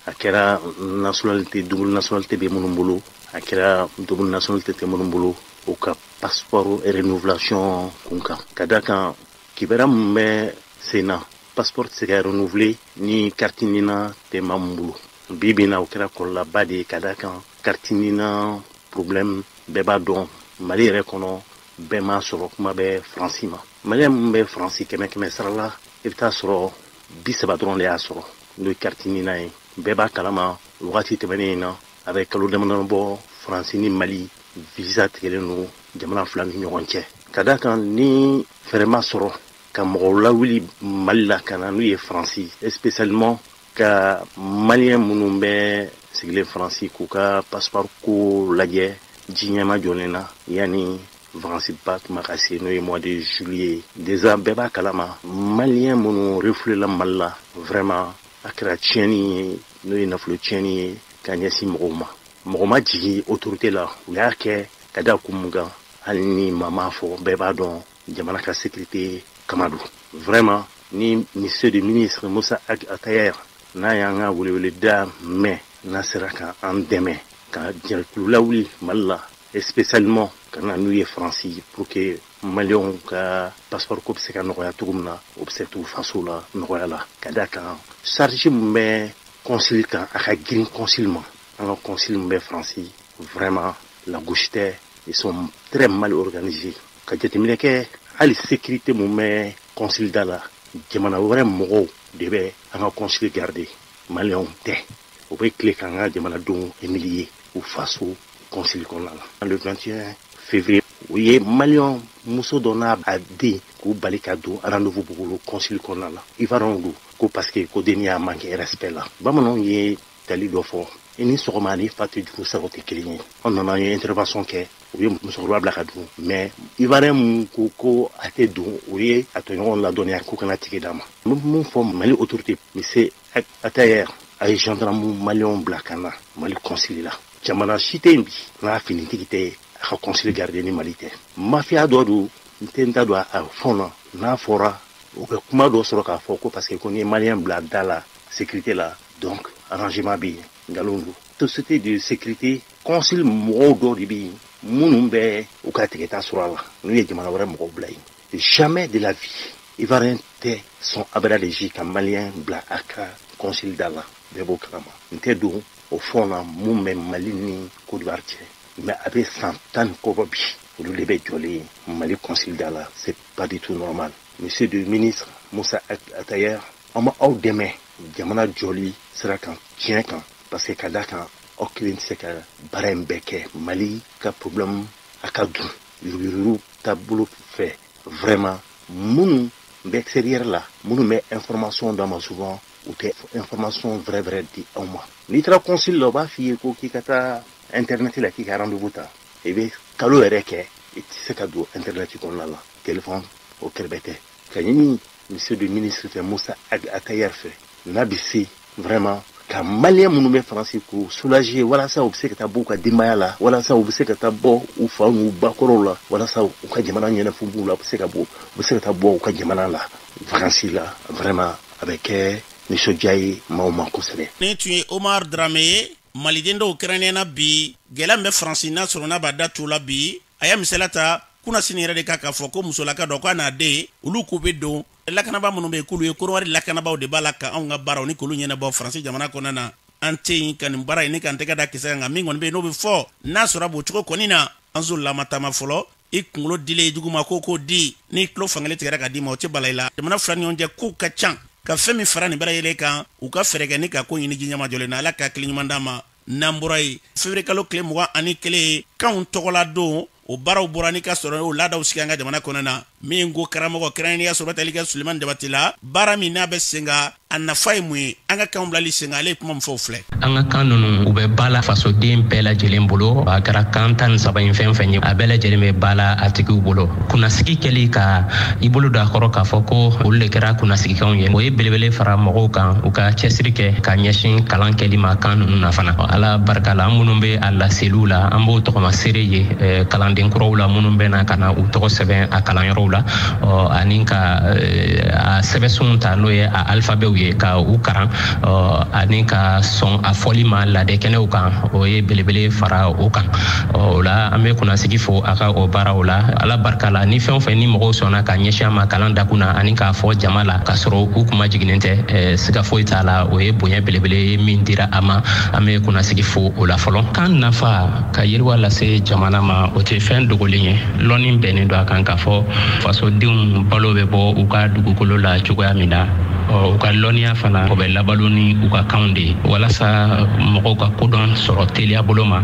a kɛra nationalité, double nationalité bɛ minnu bolo, a kɛra double nationalité tɛ minnu bolo, u ka passeport renouvelation kun kan. Ka da kan kibaruya min bɛ sen na, passeport tɛ se ka renouveler ni carte NINA tɛ maa min bolo. Bi bi in na, o kɛra kɔlɔlɔba de ye. Ka da kan carte NINA problème bɛɛ b'a dɔn, Mali yɛrɛ kɔnɔ bɛɛ m'a sɔrɔ, kuma bɛ Faransi ma. Malien min bɛ Faransi 100 sara la, i bɛ taa sɔrɔ 30 dɔrɔn de y'a sɔrɔ, n'o ye carte NINA ye. Bɛɛ b'a kalama, wagati tɛmɛnen in na, a bɛ kalo damadɔ bɔ, Faransi ni Mali visa tigɛlen don jamana fila ni ɲɔgɔn cɛ. Ka da kan ni fɛɛrɛ ma sɔrɔ ka mɔgɔw lawuli Mali la ka na n'u ye Faransi, spécialement ka malien minnu bɛ sigilen Faransi k'u ka passeport ko lajɛ ji ɲɛma jɔlen na yanni vacances ba tuma ka se, n'o ye mois de juillet. Déjà bɛɛ b'a kalama, malien minnu refoulé la Mali la, vraiment a kɛra tiɲɛni ye, n'o ye nafolo tiɲɛni ye ka ɲɛsin mɔgɔw ma. Mɔgɔ ma jigin autorité la, u y'a kɛ ka da kun mun kan, hali ni maa m'a fɔ, bɛɛ b'a dɔn jamana ka sécurité kama don. Vraiment ni monsieur le ministre Moussa Attaher n'a y'an ka weleweleda mɛn, n'a sera ka an dɛmɛ ka jɛkulu lawuli Mali la, et spécialement ka na n'u ye Faransi, pour que maliyɛnw ka passeport ko bɛ se ka nɔgɔya cogo min na, o bɛ se t'u faso la nɔgɔya la. Ka da kan charge min bɛ consul kan, a ka girin consul ma. An ka consul min bɛ Faransi, vraiment lagosi tɛ, ils sont très mal organisés. Ka jateminɛ kɛ, hali sécurité mun bɛ consul da la, jamana wɛrɛ mɔgɔw de bɛ an ka consul garder, maliyɛnw tɛ. O bɛ tile k'an ka jamanadenw humilier u faso consul kɔnɔna la. Le 21 février, u ye maliyɛn muso dɔ n'a a den k'u bali ka don rendez-vous bolo consul kɔnɔna la. Ivoirien don, ko parce que ko denni y'a manqué respect la. Bamananw ye tali dɔ fɔ, i ni sɔgɔma ni fa tɛ juru saraw tɛ kelen ye. An nana, an ye intervention kɛ, u ye musokɔrɔba bila ka don, mais ivoirien mun ko ko a tɛ don, o ye a tɔɲɔgɔnw ladɔnniya k'u kana tige d'a ma. N bɛ mun fɔ Mali autorité, monsieur Attaher a ye gendarme maliyɛnw bila ka na Mali consul la. Jamana si tɛ yen bi n'a finitigi tɛ a ka consul garder ni Mali tɛ. Mafia dɔ don, n tɛ n da don a fɛnw na. N'a fɔra u bɛ kuma dɔ sɔrɔ k'a fɔ ko parce que ko n'i ye maliyɛn bila da la sécurité la, donc arrangement bɛ yen, nkalon don. Société de sécurité consul mɔgɔw dɔw de bɛ yen minnu bɛ u ka tigɛta sɔrɔ a la, n'u ye jamana wɛrɛ mɔgɔw bila yen. Jamais de la vie ivoirien tɛ sɔn abada de ka maliyɛn bila a ka consul da la, bɛɛ b'o kalama. N tɛ don o fɛnw na mun bɛ Mali ni Côte d'Ivoire cɛ, mais a bɛ san 10 ni kɔ bɔ bi, olu de bɛ jɔlen Mali consul da la. C'est pas du tout normal. Monsieur le ministre Moussa Attaher, an b'aw dɛmɛ. jamana jɔli sira kan, tiɲɛ kan, parce que ka da kan aw kelen tɛ se ka baara in bɛɛ kɛ. Mali ka problème a ka dun yuruguyurugu taabolo fɛ, vraiment minnu bɛ extérieur la, minnu bɛ information d'an ma, souvent u tɛ information vrai vrai di anw ma. N'i taara consul la, u b'a f'i ye ko k'i ka taa internet la k'i ka rendez-vous ta, i bɛ kalo yɛrɛ kɛ i tɛ se ka don internet kɔnɔna la, téléphone o kɛrɛbɛ tɛ. Ka ɲini monsieur le ministre fɛ, Musa Ag Attaher fɛ, n'a bɛ se vraiment ka maliyɛn minnu bɛ Faransi k'u soulager, walasa u bɛ se ka taa bɔ u ka denbaya la, walasa u bɛ se ka taa bɔ u fa n'u bakɔrɔw la, walasa u ka jamana ɲɛnafo b'u la, u bɛ se ka bɔ, u bɛ se ka taa bɔ u ka jamana la vacances la, vraiment a bɛ kɛ nisɔndiya ye maaw ma kosɛbɛ. Nin tun ye Omar Dramé ye. Maliden dɔw kɛrɛnkɛrɛnnenya na, bi gɛlɛya min bɛ Faransi, n'a sɔrɔ n'a b'a da tu la bi, a y'a misaliya ta kunnasini yɛrɛ de kan k'a fɔ ko musolaka dɔ k'a n'a den, olu k'u bɛ don lakanaba minnu bɛ yen, k'olu ye Korowari lakanabaaw de b'a la ka anw ka baaraw ni k'olu ɲɛnabɔ Faransi jamana kɔnɔna na. An tɛ yen ka nin baara in ni k'an tɛgɛ da kisɛ kan, nka min kɔni bɛ yen n'o bɛ fɔ, n'a sɔrɔ a b'o cogo kɔni na, an zolilama taama fɔlɔ. I kunkolo dilen jugu ma ko k'o di, n'i tulo fankelen tigɛra ka d'i ma, o tɛ bala i la. Jamana fila ni ɲɔgɔn cɛ kow ka ca, ka fɛn min fara nin bɛɛ lajɛlen kan, u ka fɛɛrɛ kɛ ni ka ko ɲini ji ɲɛmajɔlen na. Ala ka hakili ɲuman d'an ma. N'an bɔra yen, février kalo tile 21, kanw tɔgɔla don, o baaraw bɔra ni ka sɔrɔ o laadaw sigi an ka jamana kɔnɔ na. Min ko karamɔgɔ kɛrɛnkɛrɛnnenya sɔrɔ tali kɛ Sulemani Jabate la, baara min n'a bɛ sen kan, a nafa ye mun ye an ka kanw bilali sen kan, ale ye kuma min fɔ o filɛ. An ka kan ninnu, u bɛ ba la fasoden bɛɛ lajɛlen bolo. A kɛra kan 13 in fɛn fɛn ye, a bɛɛ lajɛlen bɛ ba la a tigiw bolo. Kunnasigi kɛli ka i bolo don a kɔrɔ k'a fɔ ko olu de kɛra kunnasigikanw ye, o ye belebele fara mɔgɔw kan u ka cɛsiri kɛ ka ɲɛsin kalan kɛli ma kan ninnu na fana. Ala barika la, an minnu bɛ a laseliw la, an b'o tɔgɔma seere ye kalanden kuraw la minnu bɛ na ka na u tɔgɔ sɛbɛn a kalanyɔrɔw la, ani ka a sɛbɛnsunw ta, n'o ye a alifabɛw ye, ka u karan, ani ka sɔn a fɔli ma laadɛ kɛnɛw kan, o ye belebele fara o kan. O la an bɛ kunnasigi fo a ka o baaraw la. Ala barika la, ni fɛn o fɛn ni mɔgɔw sɔnna ka ɲɛsin a ma kalan dakun na ani k'a fɔ jama la k'a sɔrɔ u kuma jiginnen tɛ, siga foyi t'a la, o ye bonya belebele ye min dira a ma. An bɛ kunnasigi fo o la fɔlɔ. Kan nafa ka yiriwa lase jamana ma, o tɛ fɛn dogolen ye. Lɔnni bɛnnen don a kan k'a fɔ fasodenw balo bɛ bɔ u ka dugukolo la cogoya min na, u ka lɔnniya fana o bɛ labalo ni u ka kanw de ye. Walasa mɔgɔw ka kodɔn sɔrɔ teliya bolo ma,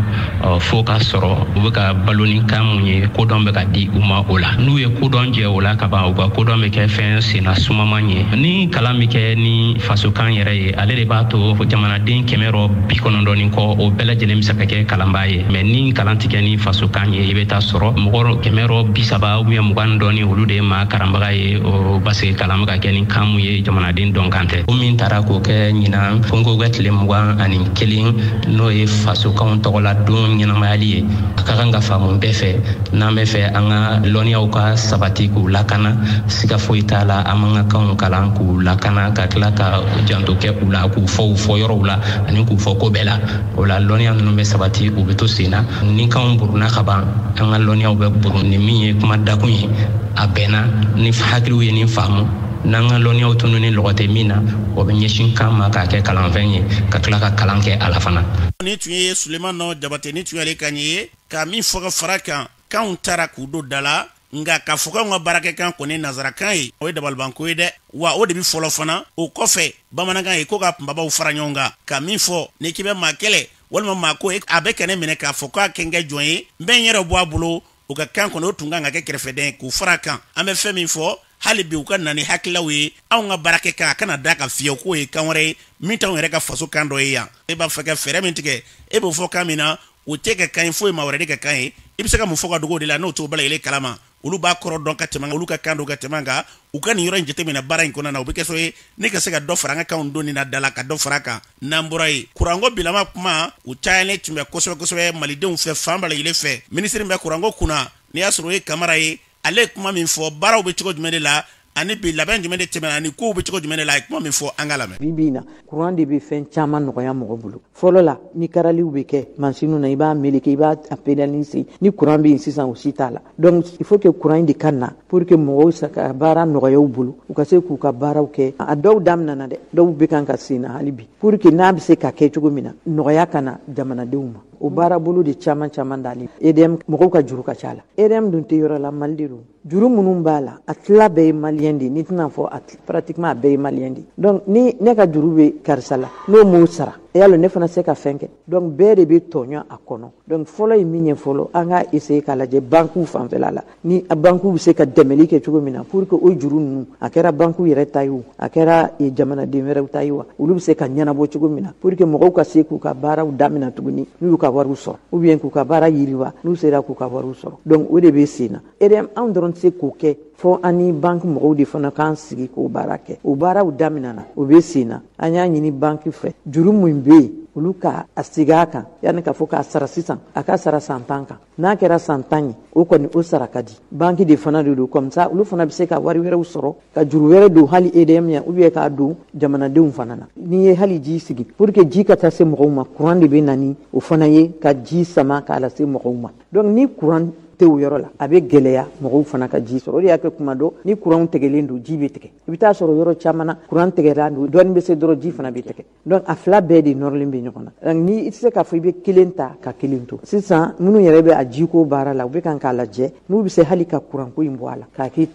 fo k'a sɔrɔ u bɛ ka balo ni kan mun ye, kodɔn bɛ ka di u ma o la. N'u ye kodɔn jɛ o la ka ban, u ka kodɔn bɛ kɛ fɛn senna sumaman ye. Ni kalan bɛ kɛ ni fasokan yɛrɛ ye, ale de b'a to jamanaden 190 ni kɔ, o bɛɛ lajɛlen bɛ se ka kɛ kalanbaa ye. Mɛ ni kalan tɛ kɛ ni fasokan ye, i bɛ taa sɔrɔ mɔgɔ 130 ou bien 20 dɔɔni, olu de ye maa karanbaga ye, o parce que kalan bɛ ka kɛ ni kan mun ye, jamanaden dɔn kan tɛ. O min taara k'o kɛ ɲinan konko kɛ tile 21, n'o ye fasokanw tɔgɔla don ɲɛnamayali ye, a ka kan ka faamu bɛɛ fɛ. N'an bɛ fɛ an ka lɔnniyaw ka sabati k'u lakana, siga foyi t'a la, an b'an ka kanw kalan k'u lakana, ka tila ka janto kɛ u la, k'u fɔ u fɔyɔrɔw la ani k'u fɔ ko bɛɛ la. O la lɔnniya ninnu bɛ sabati, u bɛ to sen na. Ni kanw burunna ka ban, an ka lɔnniyaw bɛ burun. Ni min ye kuma dakun ye, a bɛnna ni hakiliw ye nin faamu. N'an ka lɔnniyaw tununi lɔgɔ tɛ min na, o bɛ ɲɛsin kan ma k'a kɛ kalanfɛn ye, ka tila ka kalan kɛ a la fana. Nin tun ye Sulemani Jabate, ni tun y'ale kan ye ka min fɔ ka fara kan, kanw taara k'u don da la, nka k'a fɔ k'anw ka baarakɛkan kɔni ye nanzarakan ye, o ye dabalibanko ye dɛ. Wa o de bɛ fɔlɔ fana. O kɔfɛ, bamanankan ye ko ka kunbabaw fara ɲɔgɔn kan ka min fɔ, n'i k'i bɛ maa kɛlɛ walima maa ko a bɛ kɛnɛ minɛ k'a fɔ k'a kɛ n kɛ jɔn ye, n bɛ n yɛrɛ bɔ a bolo, u ka kan kɔnɔ, o tun kan ka kɛ kɛrɛfɛdɛn ye k'u fara kan. An bɛ fɛn min fɔ hali bi, u ka na ni hakililaw ye anw ka baarakɛ kan, a kana da ka fiyewu k'o ye kan wɛrɛ ye min t'anw yɛrɛ ka faso kan dɔ ye yan. E b'a fɛ ka fɛɛrɛ min tigɛ, e b'o fɔ kan min na, o tɛ kɛ kan ye foyi ma wɛrɛ de ka kan ye. I bɛ se ka mun fɔ ka dogo o de la n'o t'o bɛɛ lajɛlen kalama? Olu b'a kɔrɔ dɔn ka tɛmɛ olu ka kan dɔn ka tɛmɛ kan. U ka nin yɔrɔ in jateminɛ baara in kɔnɔna na, o bɛ kɛ sababu ye ne ka se ka dɔ fara an ka kanw donni na da la, ka dɔ fara a kan. N'an bɔra yen, kuranko bilama kuma, o cayalen tun bɛ kosɛbɛ kosɛbɛ malidenw fɛ fan bɛɛ lajɛlen fɛ. Minisiri min bɛ kuranko kunna, n'i y'a sɔrɔ o ye Kamara ye, ale ye kuma min fɔ, baaraw bɛ cogo jumɛn de la, ani bi labɛn jumɛn de tɛmɛna, ani kow bɛ cogo jumɛn de la, a ye kuma min fɔ, an ka lamɛn. Bi bi in na, kuran de bɛ fɛn caman nɔgɔya mɔgɔ bolo. Fɔlɔ la, ni karaliw bɛ kɛ mansinw na, i b'a meleke, i b'a pédale sen. Ni kuran bɛ yen sisan, o si t'a la. Donc il faut que kuran in de ka na pour que mɔgɔw se ka baara nɔgɔya u bolo, u ka se k'u ka baaraw kɛ. A dɔw daminɛna dɛ, dɔw bɛ kan ka sen na hali bi, pour que n'a bɛ se ka kɛ cogo min na, nɔgɔya ka na jamanadenw ma. O baarabolo de caman caman dalen. EDM mɔgɔw ka juru ka ca la. EDM dun tɛ yɔrɔ la, Mali de don. Juru minnu b'a la, a tila bɛɛ ye malien de ye. N'i tɛna fɔ pratiquement a bɛɛ ye malien de ye. Donc ni ne ka juru bɛ karisa la, n'o m'o sara, yalo ne fana se ka fɛn kɛ. Donc bɛɛ de bɛ tɔɲɔ a kɔnɔ. Donc fɔlɔ ye min ye fɔlɔ, an ka essayer k'a lajɛ banques fanfɛla la, ni banques bɛ se ka dɛmɛli kɛ cogo min na pour que o juru ninnu, a kɛra banques yɛrɛ ta ye o, a kɛra jamanaden wɛrɛw ta ye wa, olu bɛ se ka ɲɛnabɔ cogo min na pour que mɔgɔw ka se k'u ka baaraw daminɛ tuguni n'u y'u ka wariw sɔrɔ, ou bien k'u ka baara yiriwa n'u sera k'u ka wariw sɔrɔ. Donc o de bɛ sen na. EDM anw dɔrɔn tɛ se k'o kɛ, fo an ni banque mɔgɔw de fana k'an sigi k'o baara kɛ. O baaraw daminɛna, o bɛ sen na. An y'a ɲini banque fɛ, juru min bɛ yen, olu ka a segin a kan, yanni k'a fɔ k'a sara sisan, a ka sara san 10 kan. N'a kɛra san 10 ye, o kɔni o sara ka di. Banque de fana de don, comme ça olu fana bɛ se ka wari wɛrɛw sɔrɔ ka juru wɛrɛ don hali EDM ya, ou bien k'a don jamanadenw fana na. N'i ye hali ji sigi, pour que ji ka taa se mɔgɔw ma, courant de bɛ na ni o fana ye ka ji sama k'a lase mɔgɔw ma. Donc ni courant tɛ o yɔrɔ la, a bɛ gɛlɛya mɔgɔw fana ka ji sɔrɔ. O de y'a kɛ kuma dɔ ni courant tigɛlen don, ji bɛ tigɛ. I bɛ taa sɔrɔ yɔrɔ caman na courant tigɛra don, dɔɔni bɛ se dɔrɔn, ji fana bɛ tigɛ. Donc a fila bɛɛ de nɔrɔlen bɛ ɲɔgɔn na. Donc ni i tɛ se k'a fɔ i bɛ kelen ta ka kelen to. Sisan minnu yɛrɛ bɛ a jiko baara la, u bɛ kan k'a lajɛ n'u bɛ se hali ka courant ko in bɔ a la, k'a kɛ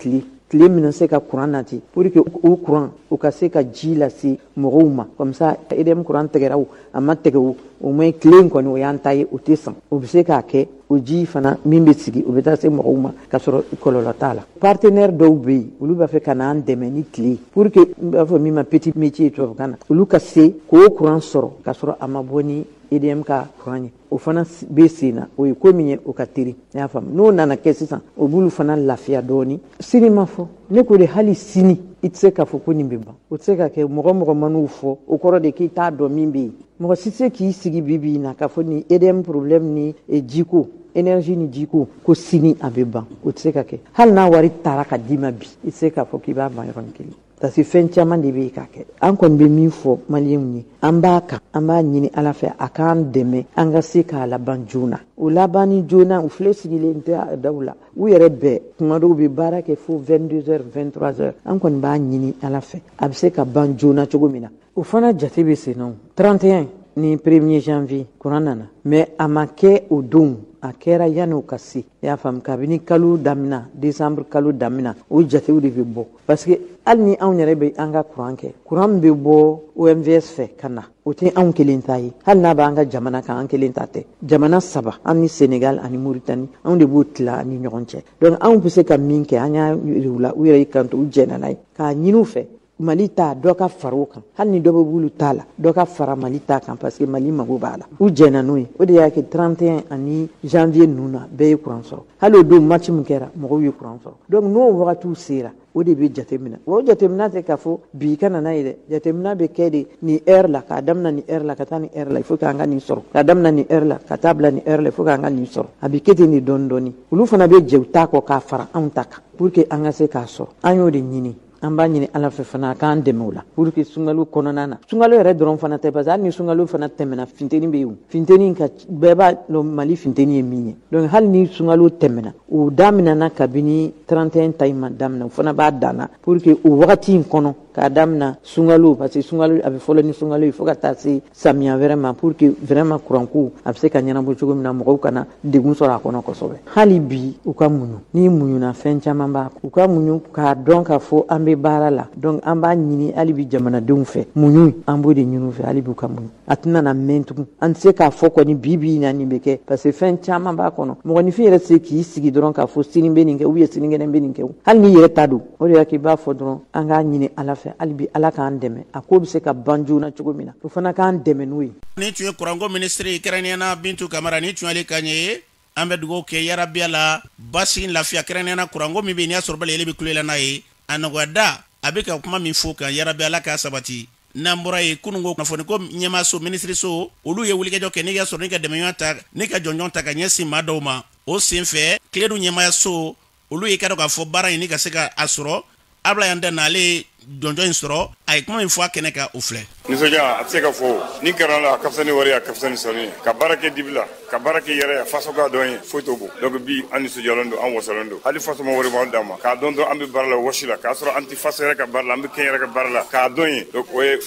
tile min se ka courant nati, pour que o courant o ka se ka ji lase mɔgɔw ma. Comme ça EDM courant tigɛra o, a ma tigɛ o, au moins tile in kɔni o y'an ta ye, o tɛ san. O bɛ se k'a kɛ o ji fana min bɛ sigi, o bɛ taa se mɔgɔw ma k'a sɔrɔ kɔlɔlɔ t'a la. Partenaire dɔw bɛ yen, olu b'a fɛ ka n'an dɛmɛ ni tile, pour que n b'a fɔ min ma petit métier tubabukan na, olu ka se k'o courant sɔrɔ k'a sɔrɔ a ma bɔ ni EDM ka courant ye. O fana bɛ sen na, o ye ko min ye, o ka teri. I y'a faamu? N'o nana kɛ sisan, o b'olu fana lafiya dɔɔni. Sini ma fɔ, ne ko de hali sini i tɛ se k'a fɔ ko nin bɛ ban, o tɛ se ka kɛ. Mɔgɔ man'u fɔ, o kɔrɔ de k'i t'a dɔn min bɛ yen. Mɔgɔ si tɛ se k'i sigi bi bi in na k'a fɔ nin EDM problème ni jiko, énergie ni jiko, ko sini a bɛ ban, o tɛ se ka kɛ. Hali n'a wari taara ka d'i ma bi, i tɛ se k'a fɔ k'i b'a ban yɔrɔnin kelen, parce que fɛn caman de bɛ yen k'a kɛ. An kɔni bɛ min fɔ maliyɛnw ye, an b'a kan, an b'a ɲini Ala fɛ a k'an dɛmɛ an ka se k'a laban joona. O labanni joona, u filɛ sigilen tɛ daw la, u yɛrɛ bɛɛ kuma dɔw bɛ baara kɛ fo 22 heures, 23 heures. An kɔni b'a ɲini Ala fɛ a bɛ se ka ban joona cogo min na. O fana jate bɛ sen na. 31 ni 1er janvier courant nana, mais a ma kɛ o don, a kɛra yanni o ka se. I y'a faamu? Kabini kalo daminɛ, décembre kalo daminɛ, o jatew de bɛ bɔ, parce que hali ni anw yɛrɛ bɛ an ka courant kɛ, courant min bɛ bɔ OMVS fɛ ka na, o tɛ anw kelen ta ye. Hali n'a b'an ka jamana kan, an kelen ta tɛ. Jamana saba, an ni Sénégal ani Mauritanie, anw de b'o tila an ni ɲɔgɔn cɛ. Donc anw bɛ se ka min kɛ, an y'a yir'u la, u yɛrɛ y'i kanto, u jɛnna n'a ye, k'a ɲini u fɛ Mali ta dɔ ka fara o kan. Hali ni dɔ bɛ b'olu ta la, dɔ ka fara Mali ta kan, parce que Mali mago b'a la. U jɛnna n'o ye. O de y'a kɛ 31 ani janvier ninnu na, bɛɛ ye courant sɔrɔ. Hali o don match min kɛra, mɔgɔw ye courant sɔrɔ. Donc n'o wagatiw sera, o de bɛ jateminɛ. O jateminɛ tɛ k'a fɔ bi ka na n'a ye dɛ. Jateminɛ bɛ kɛ de nin heure la, k'a daminɛ nin heure la ka taa nin heure la, il faut k'an ka nin sɔrɔ, k'a daminɛ nin heure la ka taa bila nin heure la, il faut k'an ka nin sɔrɔ. A bɛ kɛ ten de dɔɔni dɔɔni. Olu fana bɛ jɛ u ta kɔ k'a fara anw ta kan, pour que an ka se k'a sɔrɔ. An y'o de ɲini. An b'a ɲini Ala fɛ fana a k'an dɛmɛ o la, pour que sunkalo kɔnɔna na, sunkalo yɛrɛ dɔrɔn fana tɛ, parce que hali ni sunkalo fana tɛmɛna, funteni bɛ yen. Funteni ka bɛɛ b'a dɔn Mali funteni ye min ye. Donc hali ni sunkalo tɛmɛna, o daminɛna kabini 31 ta in ma daminɛ, o fana b'a danna, pour que o wagati in kɔnɔ, k'a daminɛ sunkalo, parce que sunkalo a bɛ fɔlɔ ni sunkalo ye fo ka taa se samiya wɛrɛ ma, pour que vraiment courant ko a bɛ se ka ɲɛnabɔ cogo min na, mɔgɔw kana degun sɔrɔ a kɔnɔ kosɛbɛ. Hali bi u ka muɲu, n'i muɲuna fɛn caman b'a, u ka muɲu k'a dɔn k'a fɔ an bɛ baara la. Donc an b'a ɲini hali bi jamanadenw fɛ, muɲu an b'o de ɲini u fɛ, hali bi u ka muɲu. A tɛna na mɛn tugun. An tɛ se k'a fɔ kɔni bi bi in na nin bɛ kɛ, parce que fɛn caman b'a kɔnɔ. Mɔgɔninfin yɛrɛ tɛ se k'i sigi dɔrɔn k'a fɔ sini bɛ nin kɛ ou bien sinikɛnɛ bɛ nin kɛ, hali n'i yɛrɛ ta don. O de y'a k'i b'a fɔ dɔrɔn an k'a ɲini Ala fɛ hali bi Ala k'an dɛmɛ, a ko bɛ se ka ban joona cogo min na, o fana k'an dɛmɛ n'o ye. Nin tun ye kuranko minisiri kɛrɛnkɛrɛnnenya na Bintu Kamara, nin tun y'ale kan ye. An bɛ dugawu kɛ yarabiya la basigi lafiya, kɛrɛnkɛrɛnnenya na kuranko min bɛ yen n'i y'a sɔrɔ bali ele bɛ kulela n'a ye, a nɔgɔya a bɛ ka kuma min fɔ kan, yarabi Ala k'a sabati. N'an bɔra yen, kununko kunnafoniko ɲɛmaaso, minisiriso, olu ye wulikajɔ kɛ n'i ka sɔrɔ ni ka dɛmɛɲɔgɔn ta ni ka jɔnjɔn ta ka ɲɛsin maa dɔw ma. O senfɛ CLED ɲɛmaayaso, olu y'i ka dɔn k'a fɔ baara in ni ka se ka a sɔrɔ. Ablaye Andan, ale ye jɔnjɔn in sɔrɔ, a ye kuma min fɔ a kɛnɛ kan, o filɛ. Nisɔndiya a tɛ se ka fɔ. Ni kɛra la, a ka fisa ni wari ye, a ka fisa ni sanu ye. Ka baara kɛ dibi la, ka baara kɛ yɛrɛ ye, faso k'a dɔn ye, foyi t'o bɔ. Donc bi an nisɔndiyalen don, an wasalen don. Hali faso ma wari b'an d'an ma, k'a dɔn dɔrɔn an bɛ baara la wɔsi la, k'a sɔrɔ an tɛ faso yɛrɛ ka baara la, an bɛ kɛn yɛrɛ ka baara la, k'a dɔn ye. Donc o ye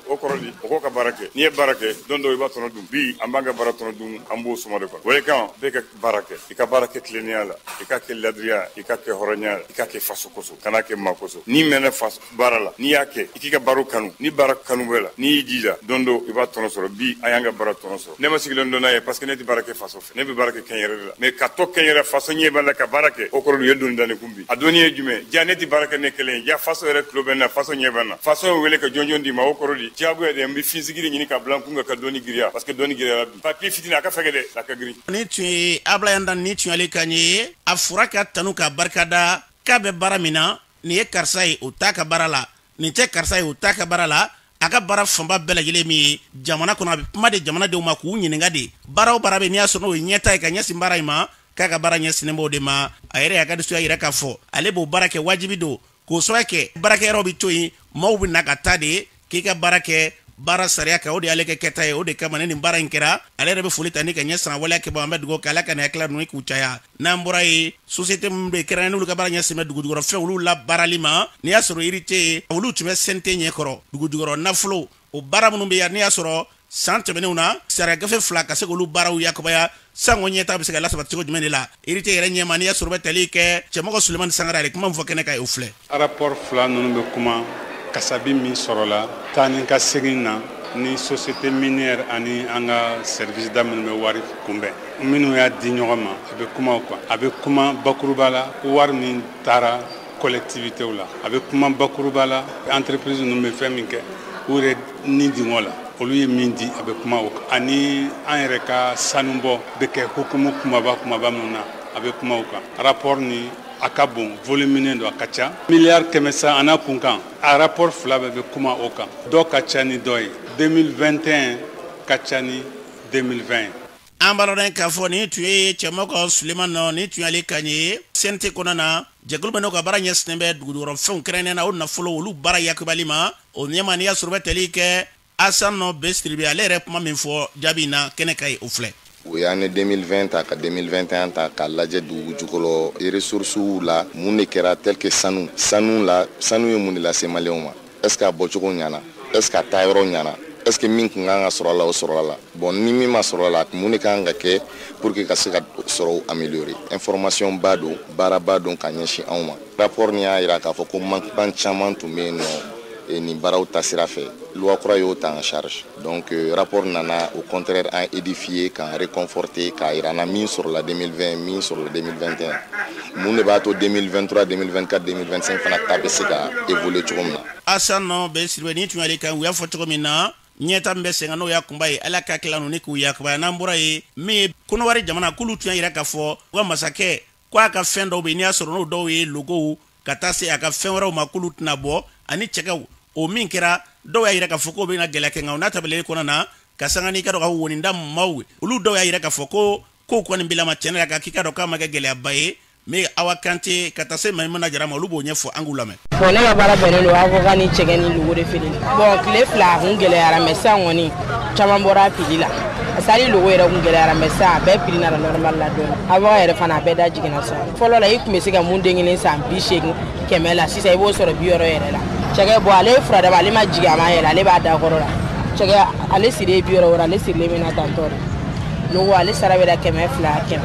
o kɔrɔ di, mɔgɔw ka baara kɛ. N'i ye baara kɛ, don dɔ i b'a tɔnɔ dun. Bi an b'an ka baara tɔnɔ dun, an b'o suma de kɔnɔ. O de kan bɛɛ ka baara kɛ, i ka baara kɛ tilennenya la, i ka kɛ ladiriya, i ka kɛ hɔrɔnya la, i ka kɛ faso kosɔn, kana kɛ maa kosɔn. N'i mɛnna faso baara la, n'i y'a kɛ, i k'i ka baara kanu. Ni baara kanu bɛ la, n'i y'i jija, don dɔ i b'a tɔnɔ sɔrɔ. Bi an y'an ka baara tɔnɔ sɔrɔ. Ne ma sigilen dɔn n'a ye, parce que ne tɛ baara kɛ faso fɛ, ne bɛ baara kɛ kɛn yɛrɛ de la. Mais ka to kɛn yɛrɛ faso ɲɛ b'a la ka baara kɛ, o kɔrɔ ye doni da ne kun bi. A dɔnni ye jumɛn? Ja ne tɛ baara kɛ ne kelen ye, ja faso yɛrɛ tulo bɛ n na, faso ɲɛ bɛ n na. Faso ye wele ka jɔnjɔn d'i ma, o kɔrɔ di diyagoya de n bɛ finsigi de ɲini ka bila n kun kan ka dɔnni giriya, parce que dɔnni giriyara bi. Papier fitinin a ka fɛgɛ dɛ, a ka girin. Ni tun ye Ablaye Dan, ni tun y'ale kan ye, a fura ka tanu ka barikada k'a bɛ baara min na, nin ye karisa ye, o t'a ka baara la, nin tɛ karisa ye, o t'a ka baara la. A ka baara fanba bɛɛ lajɛlen min ye jamana kɔnɔ, a bɛ kuma de jamanadenw ma k'u ɲininka de baara o baara bɛ, n'i y'a sɔrɔ n'o ye ɲɛta ye ka ɲɛsin baara in ma, k'a ka baara ɲɛsinnen b'o de ma. A yɛrɛ y'a ka nisɔndiya yira k'a fɔ ale b'o baara kɛ, wajibi don k'o sababu kɛ baarakɛyɔrɔ bɛ to yen, maaw bɛ na ka taa de k'i ka baara kɛ baara sariya kan, o de y'ale kɛ kɛta ye. O de kama ne nin baara in kɛra, ale yɛrɛ bɛ foli ta ni ka ɲɛ san waleya kɛbaga. An bɛ dugawu kɛ Ala ka nin hakilila ninnu k'u caya. N'an bɔra yen, société minnu bɛ yen kɛrɛnkɛrɛnnen n'olu ka baara ɲɛsin bɛ dugujukɔrɔfɛn olu la baarali ma, n'i y'a sɔrɔ yiri tɛ yen, olu tun bɛ CNT ɲɛkɔrɔ. Dugujukɔrɔ nafolo o baara minnu bɛ yan, n'i y'a sɔrɔ san tɛmɛnenw na sariya gafe 2 ka se k'olu baaraw yakubaya, sanko ɲɛta bɛ se ka lasabati cogo jumɛn de la irite yɛrɛ ɲɛma, n'i y'a sɔrɔ bɛ tali kɛ Cɛmɔgɔ Sulemani Sangare ale kuma min fɔ kɛnɛ kan, o filɛ. Rapport 2 ninnu bɛ kuma kasabi min sɔrɔla taa ni ka segin na ni société minière ani an ka service da minnu bɛ wari kunbɛn, minnu y'a di ɲɔgɔn ma, a bɛ kuma o kan. A bɛ kuma bakuruba la ko wari min taara collectivité la, a bɛ kuma bakuruba la entreprise ninnu bɛ fɛn min kɛ u yɛrɛ ni dingɔ la, olu ye min di, a bɛ kuma o kan. Ani an yɛrɛ ka sanubɔ bɛ kɛ hukumu kumaba kumaba minnu na, a bɛ kuma o kan. Rapport ni a ka bon, volumineux don, a ka ca miliyari 100 san a n'a kun kan. A rapport 2 bɛɛ bɛ kuma o kan, dɔ ka ca ni dɔ ye. 2021 ka ca ni 2020. An b'a dɔn k'a fɔ nin tun ye Cɛmɔgɔ Sulemani nɔ, nin tun y'ale kan ye CNT kɔnɔna na, jɛkulu bɛ n'o ka baara ɲɛsinnen bɛ dugujukɔrɔfɛnw kɛrɛnkɛrɛnnen na o nafolo olu baara yakubali ma. O ɲɛma n'i y'a sɔrɔ bɛ tali kɛ Asan nɔ bɛ Siribe, ale yɛrɛ kuma min fɔ jaabi in na kɛnɛ kan ye, o filɛ. O ye année 2020 ta ka 2021 ta k'a lajɛ dugu jukɔrɔ ressources la, mun de kɛra tel que sanu la, sanu ye mun de lase maliyɛnw ma? Est ce que a bɔcogo ɲɛna? Est ce que a taayɔrɔ ɲɛna? Est ce que min kun kan ka sɔrɔ a la, o sɔrɔ la? Bon, ni min ma sɔrɔ a la, mun de kan ka kɛ pour que ka se ka sɔrɔ améliorer? Information ba don, baaraba don ka ɲɛsin anw ma. Rapport nin y'a jira k'a fɔ ko manquement caman tun bɛ yen nɔ nin baaraw taasira fɛ. Loi kura y'o ta en charge. Donc rapport nana au contraire an édifier, k'an réconforter, k'a jira an na min sɔrɔla 2020, min sɔrɔla 2021, mun de b'a to 2023, 2024, 2025 fana ta bɛ se ka évoluer cogo min na. Asan nɔ bɛ Siribe, ni tun y'ale kan, u y'a fɔ cogo min na ɲɛta min bɛ sen kan n'o y'a kunba ye, Ala ka tila ninnu ni k'u yakubaya. N'an bɔra yen, min ye Kɔnɔwari jamana, k'olu tun y'a jira k'a fɔ u ka masakɛ ko a ka fɛn dɔw bɛ yen, n'i y'a sɔrɔ n'o dɔw ye logow ka taa se a ka fɛn wɛrɛw ma, k'olu tɛna bɔ ani cɛkɛw. O min kɛra, dɔw y'a jira k'a fɔ k'o bɛna gɛlɛya kɛ, nka o n'a ta bɛɛ kɔnɔna na ka sanga n'i ka dɔn ka woninda maaw, olu dɔw y'a jira k'a fɔ ko kow kɔni bilama tiɲɛ la, k'i ka dɔn k'a ma kɛ gɛlɛyaba ye. Mais Awa Kante ka taa se Mayimuna Jara ma, olu b'o ɲɛfɔ, an k'u lamɛn. Bon, ne ka baara bɛnnen don avocat ni cɛkɛ ni logo de feere. Bon, tile 2 a kun gɛlɛyara, mais sisan kɔni caman bɔra a prix la. Parce que hali logo yɛrɛ kun gɛlɛyara, mais sisan a bɛɛ prix nana normal la dɔɔni. Avocat yɛrɛ fana a bɛɛ da jiginna sisan. Fɔlɔ la i tun bɛ se ka mun den kelen san 80, 100 la, sisan i b'o sɔrɔ 60 yɛrɛ la. Cɛkɛ bɔ ale ye furadaba, ale ma jigin a ma yɛlɛ, ale b'a da kɔrɔ la. Cɛkɛ ale sirilen 60, ale sirilen bɛ na tantɔ de. Logo ale sara bɛ da 200, 100.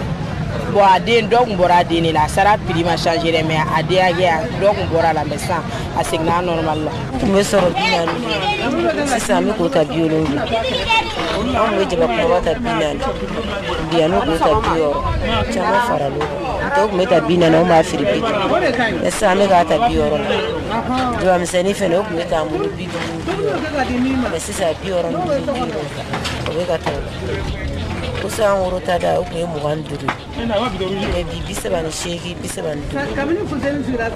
Bon, a den dɔ kun bɔra a den de la, a sara prix ma changer dɛ, mais a den hakɛya dɔ kun bɔra a la, mais sisan a seginna a normal la. N tun bɛ sɔrɔ 40, sisan an bɛ k'o ta 70. An tun bɛ jaba kumaba ta 40, bi an bɛ k'o ta 60, caman faral'o kan. Tɔw tun bɛ ta 40, anw b'a feere 50, mais sisan an bɛ k'a ta 60 la. Jaba misɛnnin fɛnɛ o tun bɛ t'an bolo 50, 60, mais sisan 65, 70 o bɛ ka ta o la. Ko sisan woro ta da o tun ye 25 ye, mais bi 38, 35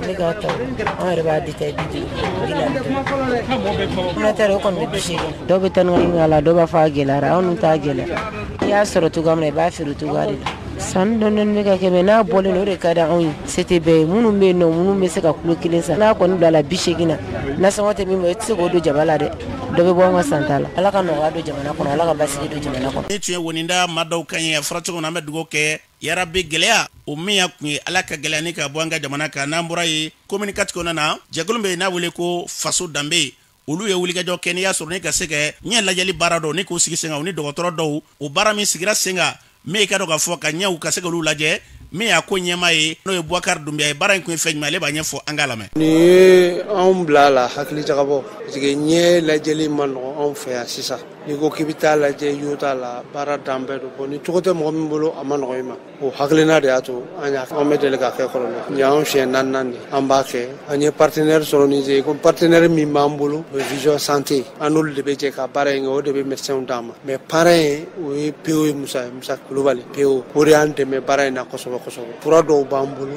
ne k'a ta, an yɛrɛ b'a détail 50, 45. Kɔnɔtɛ o kɔni bɛ 80. Dɔw bɛ taa ni ka la, dɔw b'a fɔ a gɛlɛyara, anw dun t'a gɛlɛya. N'i y'a sɔrɔ cogoya min na i b'a feere o cogoya de la. Sanni dɔɔni dɔɔni bɛ ka kɛ, mais n'a bɔlen o de ka di anw ye. Se tɛ bɛɛ ye, minnu bɛ yen nɔ, minnu bɛ se ka kilo kelen san, n'a kɔni bila la 80 na, nasɔngɔ tɛ min bɔ, i tɛ se k'o don jaba la dɛ. Dɔ bɛ bɔ an ka santa la. Ala ka nɔgɔya don jamana kɔnɔ, Ala ka basigi don jamana kɔnɔ. Ni tun ye woninda maa dɔw kan ye, a fɔra cogo min na, an bɛ dugawu kɛ yarabi gɛlɛya o min y'a kun ye, Ala ka gɛlɛya ni ka bɔ an ka jamana kan. N'an bɔra yen, commune 4 kɔnɔna na, jɛkulu bɛ yen n'a wele ko Faso Danbe, olu ye wulikajɔ kɛ n'i y'a sɔrɔ ni ka se ka ɲɛ lajɛli baara dɔw ni k'u sigi sen kan, u ni dɔgɔtɔrɔ dɔw, o baara min sigira sen kan, min ka dɔn k'a fɔ ka ɲɛw ka se k'olu lajɛ, min y'a ko ɲɛmaa ye, n'o ye Boubacar Doumbia ye. Baara in kun ye fɛn jumɛn, ale b'a ɲɛfɔ, an k'a lamɛn. Nin ye anw bila a la hakili jagabɔ, parce que ɲɛ lajɛli ma nɔgɔn anw fɛ yan sisan. N'i ko k'i bɛ taa lajɛ, yo t'a la, baara dan bɛɛ don. Bon, ni cogo tɛ mɔgɔ min bolo, a ma nɔgɔn i ma. O hakilina de y'a to an y'a an bɛ deli ka kɛ kɔrɔlen. Nin y'anw siɲɛ naaninan de ye an b'a kɛ. An ye partenaire sɔrɔ Niger, ko partenaire min b'an bolo, o ye Vision Santé. An n'olu de bɛ jɛ ka baara in kɛ, o de bɛ médecins d'an ma. Mais parrain, o ye PO ye, Musa ye, Musa Kulubali PO. O de y'an dɛmɛ baara in na kosɛbɛ kosɛbɛ. Fura dɔw b'an bolo,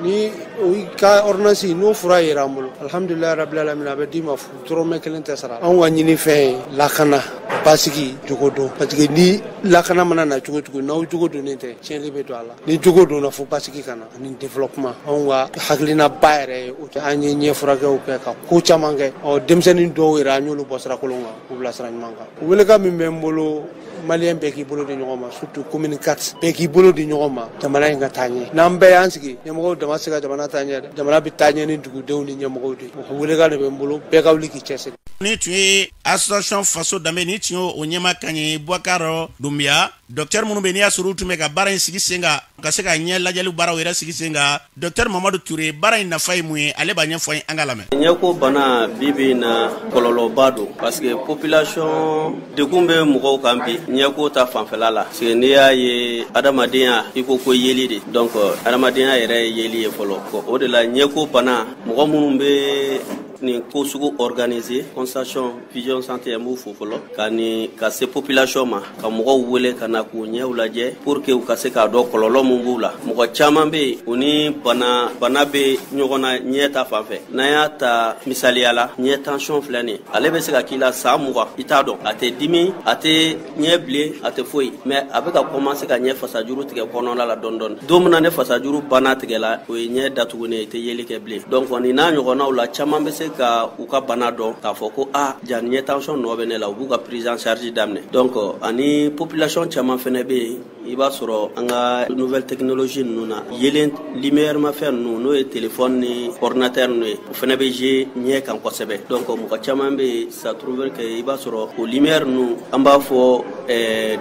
ni o ka ordonnance n'o fura yera an bolo, alhamdulilayi rabil alamin, a bɛ d'i ma fu, dɔrɔmɛ kelen tɛ sara. Anw ka ɲini fɛn ye lakana, basigi, jogo dɔn, parce que ni lakana mana na cogo cogo, n'aw jogo donnen tɛ, tiɲɛni bɛ don a la. Ni jogo donna, fo basigi ka na ani développement. Anw ka hakilinaba yɛrɛ ye o tɛ. An ye ɲɛ furakɛw kɛ ka ko caman kɛ. Ɔ, denmisɛnnin dɔw yɛrɛ, an y'olu bɔ sira kolon kan k'u bila sira ɲuman kan. Welekan min bɛ n bolo, maliyɛn bɛɛ k'i bolo di ɲɔgɔn ma, surtout commune 4 bɛɛ k'i bolo di ɲɔgɔn ma, jamana in ka taa ɲɛ. N'an bɛɛ y'an sigi, ɲɛmɔgɔw dama se ka jamana taa ɲɛ dɛ, jamana bɛ taa ɲɛ ni dugudenw ni ɲɛmɔgɔw de. O welekan de bɛ n bolo, bɛɛ ka wuli k'i cɛsiri. Ni tun ye association Faso Danbe, ni tun ye o ɲɛmaa kan ye, Boubacar Doumbia. Docteur minnu bɛ n'i y'a sɔrɔ u tun bɛ ka baara in sigi sen kan, ka se ka ɲɛ lajɛli baaraw yɛrɛ sigi sen kan, docteur Mamadu Touré, baara in nafa ye mun ye, ale b'a ɲɛfɔ an ye, an k'a lamɛn. Ɲɛko bana bi bi in na, kɔlɔlɔba don, parce que population degun bɛ mɔgɔw kan bi ɲɛko ta fanfɛla la, parce que n'i y'a ye, adamadenya i ko ko yeli de, donc adamadenya yɛrɛ ye yeli ye fɔlɔ. O de la ɲɛko bana, mɔgɔ minnu bɛ nin ko sugu organiser, consultation Vision Santé, n b'u fo fɔlɔ ka ni ka se population ma, ka mɔgɔw wele ka na k'u ɲɛw lajɛ pour que u ka se k'a dɔn kɔlɔlɔ mun b'u la. Mɔgɔ caman bɛ yen, u ni bana bana bɛ ɲɔgɔn na ɲɛ ta fan fɛ. N'an y'a ta misaliya la, ɲɛ tension filɛ nin ye, ale bɛ se ka k'i la san 20, i t'a dɔn, a tɛ dimi, a tɛ ɲɛ bilen, a tɛ foyi, mais a bɛ ka commencer ka ɲɛ fasajuru tigɛ kɔnɔna la dɔɔni dɔɔni. Don min na ne fasajuru banna tigɛla, o ye ɲɛ datugunen ye, i tɛ yeli kɛ bilen. Donc nin n'a ɲɔgɔnnaw la, caman bɛ se ka u ka bana dɔn k'a fɔ ko a ja ɲɛ tension nɔ bɛ ne la, u b'u ka prise en charge daminɛ. Donc ani population caman fɛnɛ bɛ yen, i b'a sɔrɔ an ka nouvelle technologie ninnu na, yelen lumière ma fɛn ninnu, n'o ye téléphone ni ordinateur ninnu ye, o fɛnɛ bɛ jouer ɲɛ kan kosɛbɛ. Donc mɔgɔ caman bɛ yen, ça trouve que i b'a sɔrɔ o lumière ninnu, an b'a fɔ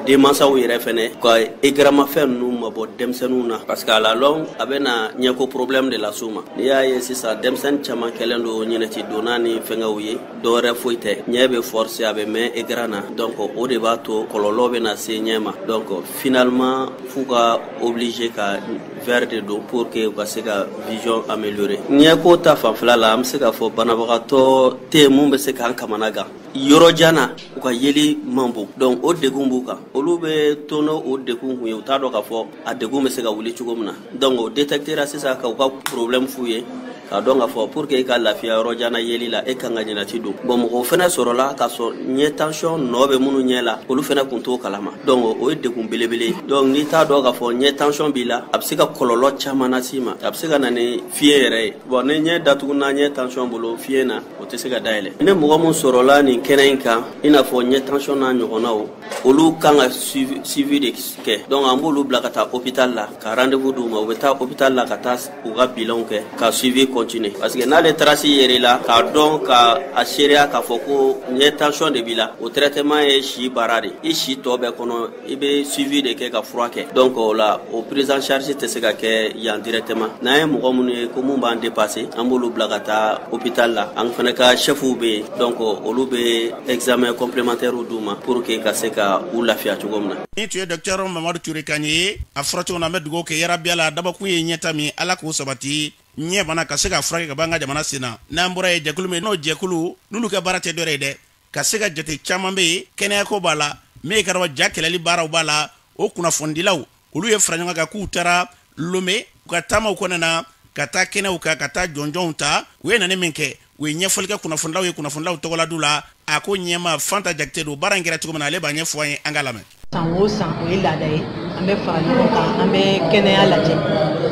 denmansaw yɛrɛ fɛnɛ ka écran ma fɛn ninnu mabɔ denmisɛnninw na, parce que à la longue a bɛ na ɲɛko problème de las'u ma. N'i y'a ye sisan, denmisɛnnin caman kɛlen don ɲɛnɛti donna ni fɛngɛw ye, dɔwɛrɛ foyi tɛ, ɲɛ bɛ forcer, a bɛ mɛn écran na, donc o de b'a to kɔlɔlɔ bɛ na se ɲɛ ma. Donc finalement f'u ka obligé ka verre de don pour que u ka se ka vision améliorer. Ɲɛko ta fanfɛla la, an bɛ se k'a fɔ banabagatɔ tɛ yen mun bɛ se k'an kamana gan yɔrɔ jan na, u ka yeli man bon, donc o degun b'u kan, olu bɛ to n'o o degun kun ye, u t'a dɔn k'a fɔ a degun bɛ se ka wuli cogo min na. Donc o détectera sisan ka u ka problème f'u ye, k'a dɔn k'a fɔ pour que e ka lafiya yɔrɔ jan na yeli la, e kan ka ɲɛnati don. Bon, mɔgɔw fɛnɛ sɔrɔla k'a sɔrɔ ɲɛ tension nɔ bɛ minnu ɲɛ la, olu fɛnɛ kun t'o kalama, donc o ye degun belebele ye. Donc n'i t'a dɔn k'a fɔ ɲɛ tension b'i la, a bɛ se ka kɔlɔlɔ caman las'i ma, a bɛ se ka na ni fiɲɛ yɛrɛ ye. Bon, ni ɲɛ datuguna ɲɛ tension bolo, fiɲɛ na o tɛ se ka dayɛlɛ. Ni mɔgɔ mun sɔrɔla nin kɛnɛ in kan, i n'a fɔ ɲɛ tension n'a ɲɔgɔnnaw, olu kan ka suivi de kɛ. Donc an b'olu bila ka taa hôpital la, ka rendez-vous d'u ma, u bɛ taa hôpital la ka taa u ka bilanw kɛ, ka suivi continuer, parce que n'ale trace yer'i la, k'a dɔn ka a seereya k'a fɔ ko ɲɛ tension de b'i la, o traitement ye si baara de, i si tɔ bɛɛ kɔnɔ i bɛ suivi de kɛ ka fura kɛ. Donc o la, o prise en charge tɛ se ka kɛ yan directement. N'an ye mɔgɔ minnu ye ko mun b'an dépasser, an b'olu bila ka taa hôpital la. An fana ka chefw bɛ yen, donc olu bɛ examen complémentaire d'u ma pour que ka se ka u lafiya cogo min na. Ni tun ye docteur Mamadu Ture kan ye, a fɔra cogo min na, an bɛ dugawu kɛ yarabi la, dabakun ye ɲɛta min, Ala k'o sabati, ɲɛ bana ka se ka furakɛ ka bɔ an ka jamana sen na. N'an bɔra yen, jɛkulu min n'o jɛkulu n'olu ka baara tɛ dɔwɛrɛ ye dɛ, ka se ka jate caman bɛ yen, kɛnɛyako b'a la, min ye karamɔgɔ ja kɛlɛli baaraw b'a la, o kunnafonidilaw olu ye fara ɲɔgɔn kan k'u taara Lome u ka taamaw kɔnɔna na, ka taa kɛnɛw kan, ka taa jɔnjɔnw ta. U ye nani min kɛ, u ye ɲɛfɔli kɛ kunnafonidilaw ye, kunnafonidilaw tɔgɔla du la. A ko ɲɛma Fanta Jakite don, baara in kɛra cogo min na, ale b'a ɲɛfɔ an ye, an k'a lamɛn. San o san, o ye laada ye, an bɛ fara ɲɔgɔn kan, an bɛ kɛnɛya lajɛ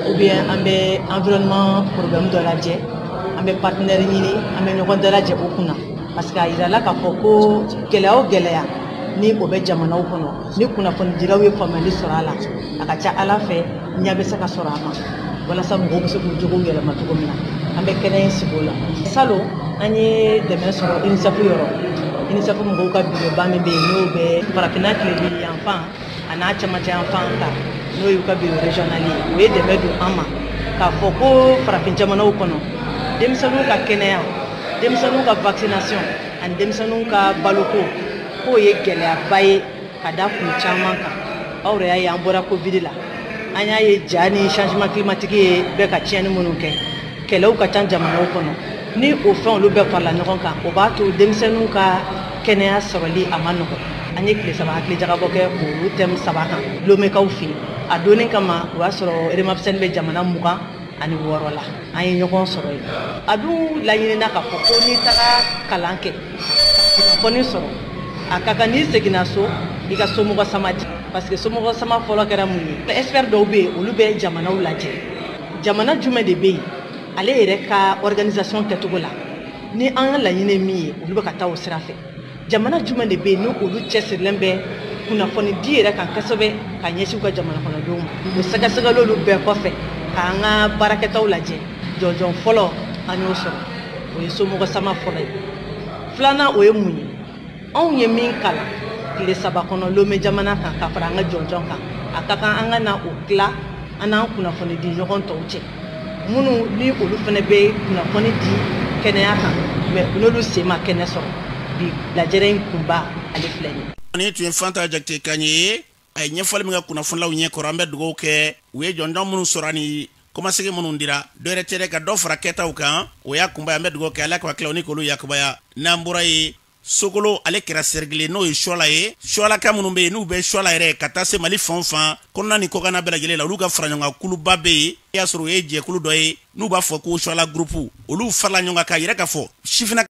ou bien an bɛ environnement problème dɔ lajɛ, an bɛ partenaire ɲini, an bɛ ɲɔgɔn dalajɛ o kunna, parce que a yirala k'a fɔ ko gɛlɛya o gɛlɛya ni o bɛ jamanaw kɔnɔ, ni kunnafonidilaw ye faamuyali sɔrɔ a la, a ka ca Ala fɛ, ɲɛ bɛ se ka sɔrɔ a ma, walasa mɔgɔw bɛ se k'u jogow yɛlɛma cogo min na. An bɛ kɛnɛ in sigi o la. Salon, an ye dɛmɛ sɔrɔ UNICEF yɔrɔ. UNICEF mɔgɔw ka bureau min bɛ yen, n'o bɛ farafinna tilebin yanfan a n'a cɛmancɛ yanfan ta, n'o y'u ka bureau régional ye, o ye dɛmɛ don an ma k'a fɔ ko farafin jamanaw kɔnɔ, denmisɛnninw ka kɛnɛya, denmisɛnninw ka vaccination ani denmisɛnninw ka baloko, k'o ye gɛlɛyaba ye ka da kun caman kan. Aw yɛrɛ y'a ye, an bɔra Covid la, an y'a ye ja ni changement climatique ye bɛ ka tiɲɛni minnu kɛ, kɛlɛw ka ca jamanaw kɔnɔ. Ni o fɛn olu bɛɛ farala ɲɔgɔn kan, o b'a to denmisɛnninw ka kɛnɛya sɔrɔli a ma nɔgɔn. An ye tile 3 hakilijagabɔ kɛ olu thème 3 kan Lomekaw fɛ yen. A donni kama, o y'a sɔrɔ REMAPSEN bɛ jamana 26 la, an ye ɲɔgɔn sɔrɔ yen. A dun laɲinina k'a fɔ ko n'i taara kalan kɛ ka kunnafoni sɔrɔ, a ka kan n'i seginna so, i ka somɔgɔ sama di, parce que somɔgɔ sama fɔlɔ kɛra mun ye? Expert dɔw bɛ yen, olu bɛ jamanaw lajɛ, jamana jumɛn de bɛ yen, ale yɛrɛ ka organisation kɛcogo la, ni an ka laɲini ye min ye, olu bɛ ka taa o sira fɛ. Jamana jumɛn de bɛ yen, ni olu cɛsirilen bɛ kunnafoni di yɛrɛ kan kosɛbɛ ka ɲɛsin u ka jamana kɔnɔdenw ma. O sɛgɛsɛgɛli olu bɛɛ kɔfɛ, k'an ka baarakɛtaw lajɛ, jɔnjɔn fɔlɔ an y'o sɔrɔ, o ye somɔgɔ sama fɔlɔ ye. Filanan, o ye mun ye? Anw ye min kalan tile 3 kɔnɔ Lome jamana kan, ka fara an ka jɔnjɔn kan, a ka kan an ka na o tila an n'an kunnafoni di ɲɔgɔn tɔw cɛ, minnu ni olu fana bɛ kunnafoni di kɛnɛya kan, mais n'olu sen ma kɛnɛ sɔrɔ. Bi lajɛrɛ in kunba, ale filɛ nin ye. Nin tun ye Fanta Jakite kan ye. A ye ɲɛfɔli min kɛ kunnafonilaw ɲɛkɔrɔ, an bɛ dugawu kɛ u ye jɔnjɔn minnu sɔrɔ ani kɔmasegin minnu dira, dɔ yɛrɛ tɛ dɛ, ka dɔ fara kɛtaw kan, o y'a kunba ye. An bɛ dugawu kɛ Ala ka tila ni k'olu yakubaya. N'an bɔra yen, Sokolo ale kɛra sɛrigile, n'o ye Suwala ye. Suwalaka minnu bɛ yen, n'u bɛ Suwala yɛrɛ ka taa se Mali fan o fan kɔnɔna ni kɔkanna bɛɛ lajɛlen la, olu ka fara ɲɔgɔn kan kuluba bɛ yen. I y'a sɔrɔ o ye jɛkulu dɔ ye n'u b'a fɔ ko Suwala groupe. Olu farala ɲɔgɔn kan k'a yira k'a fɔ sifinna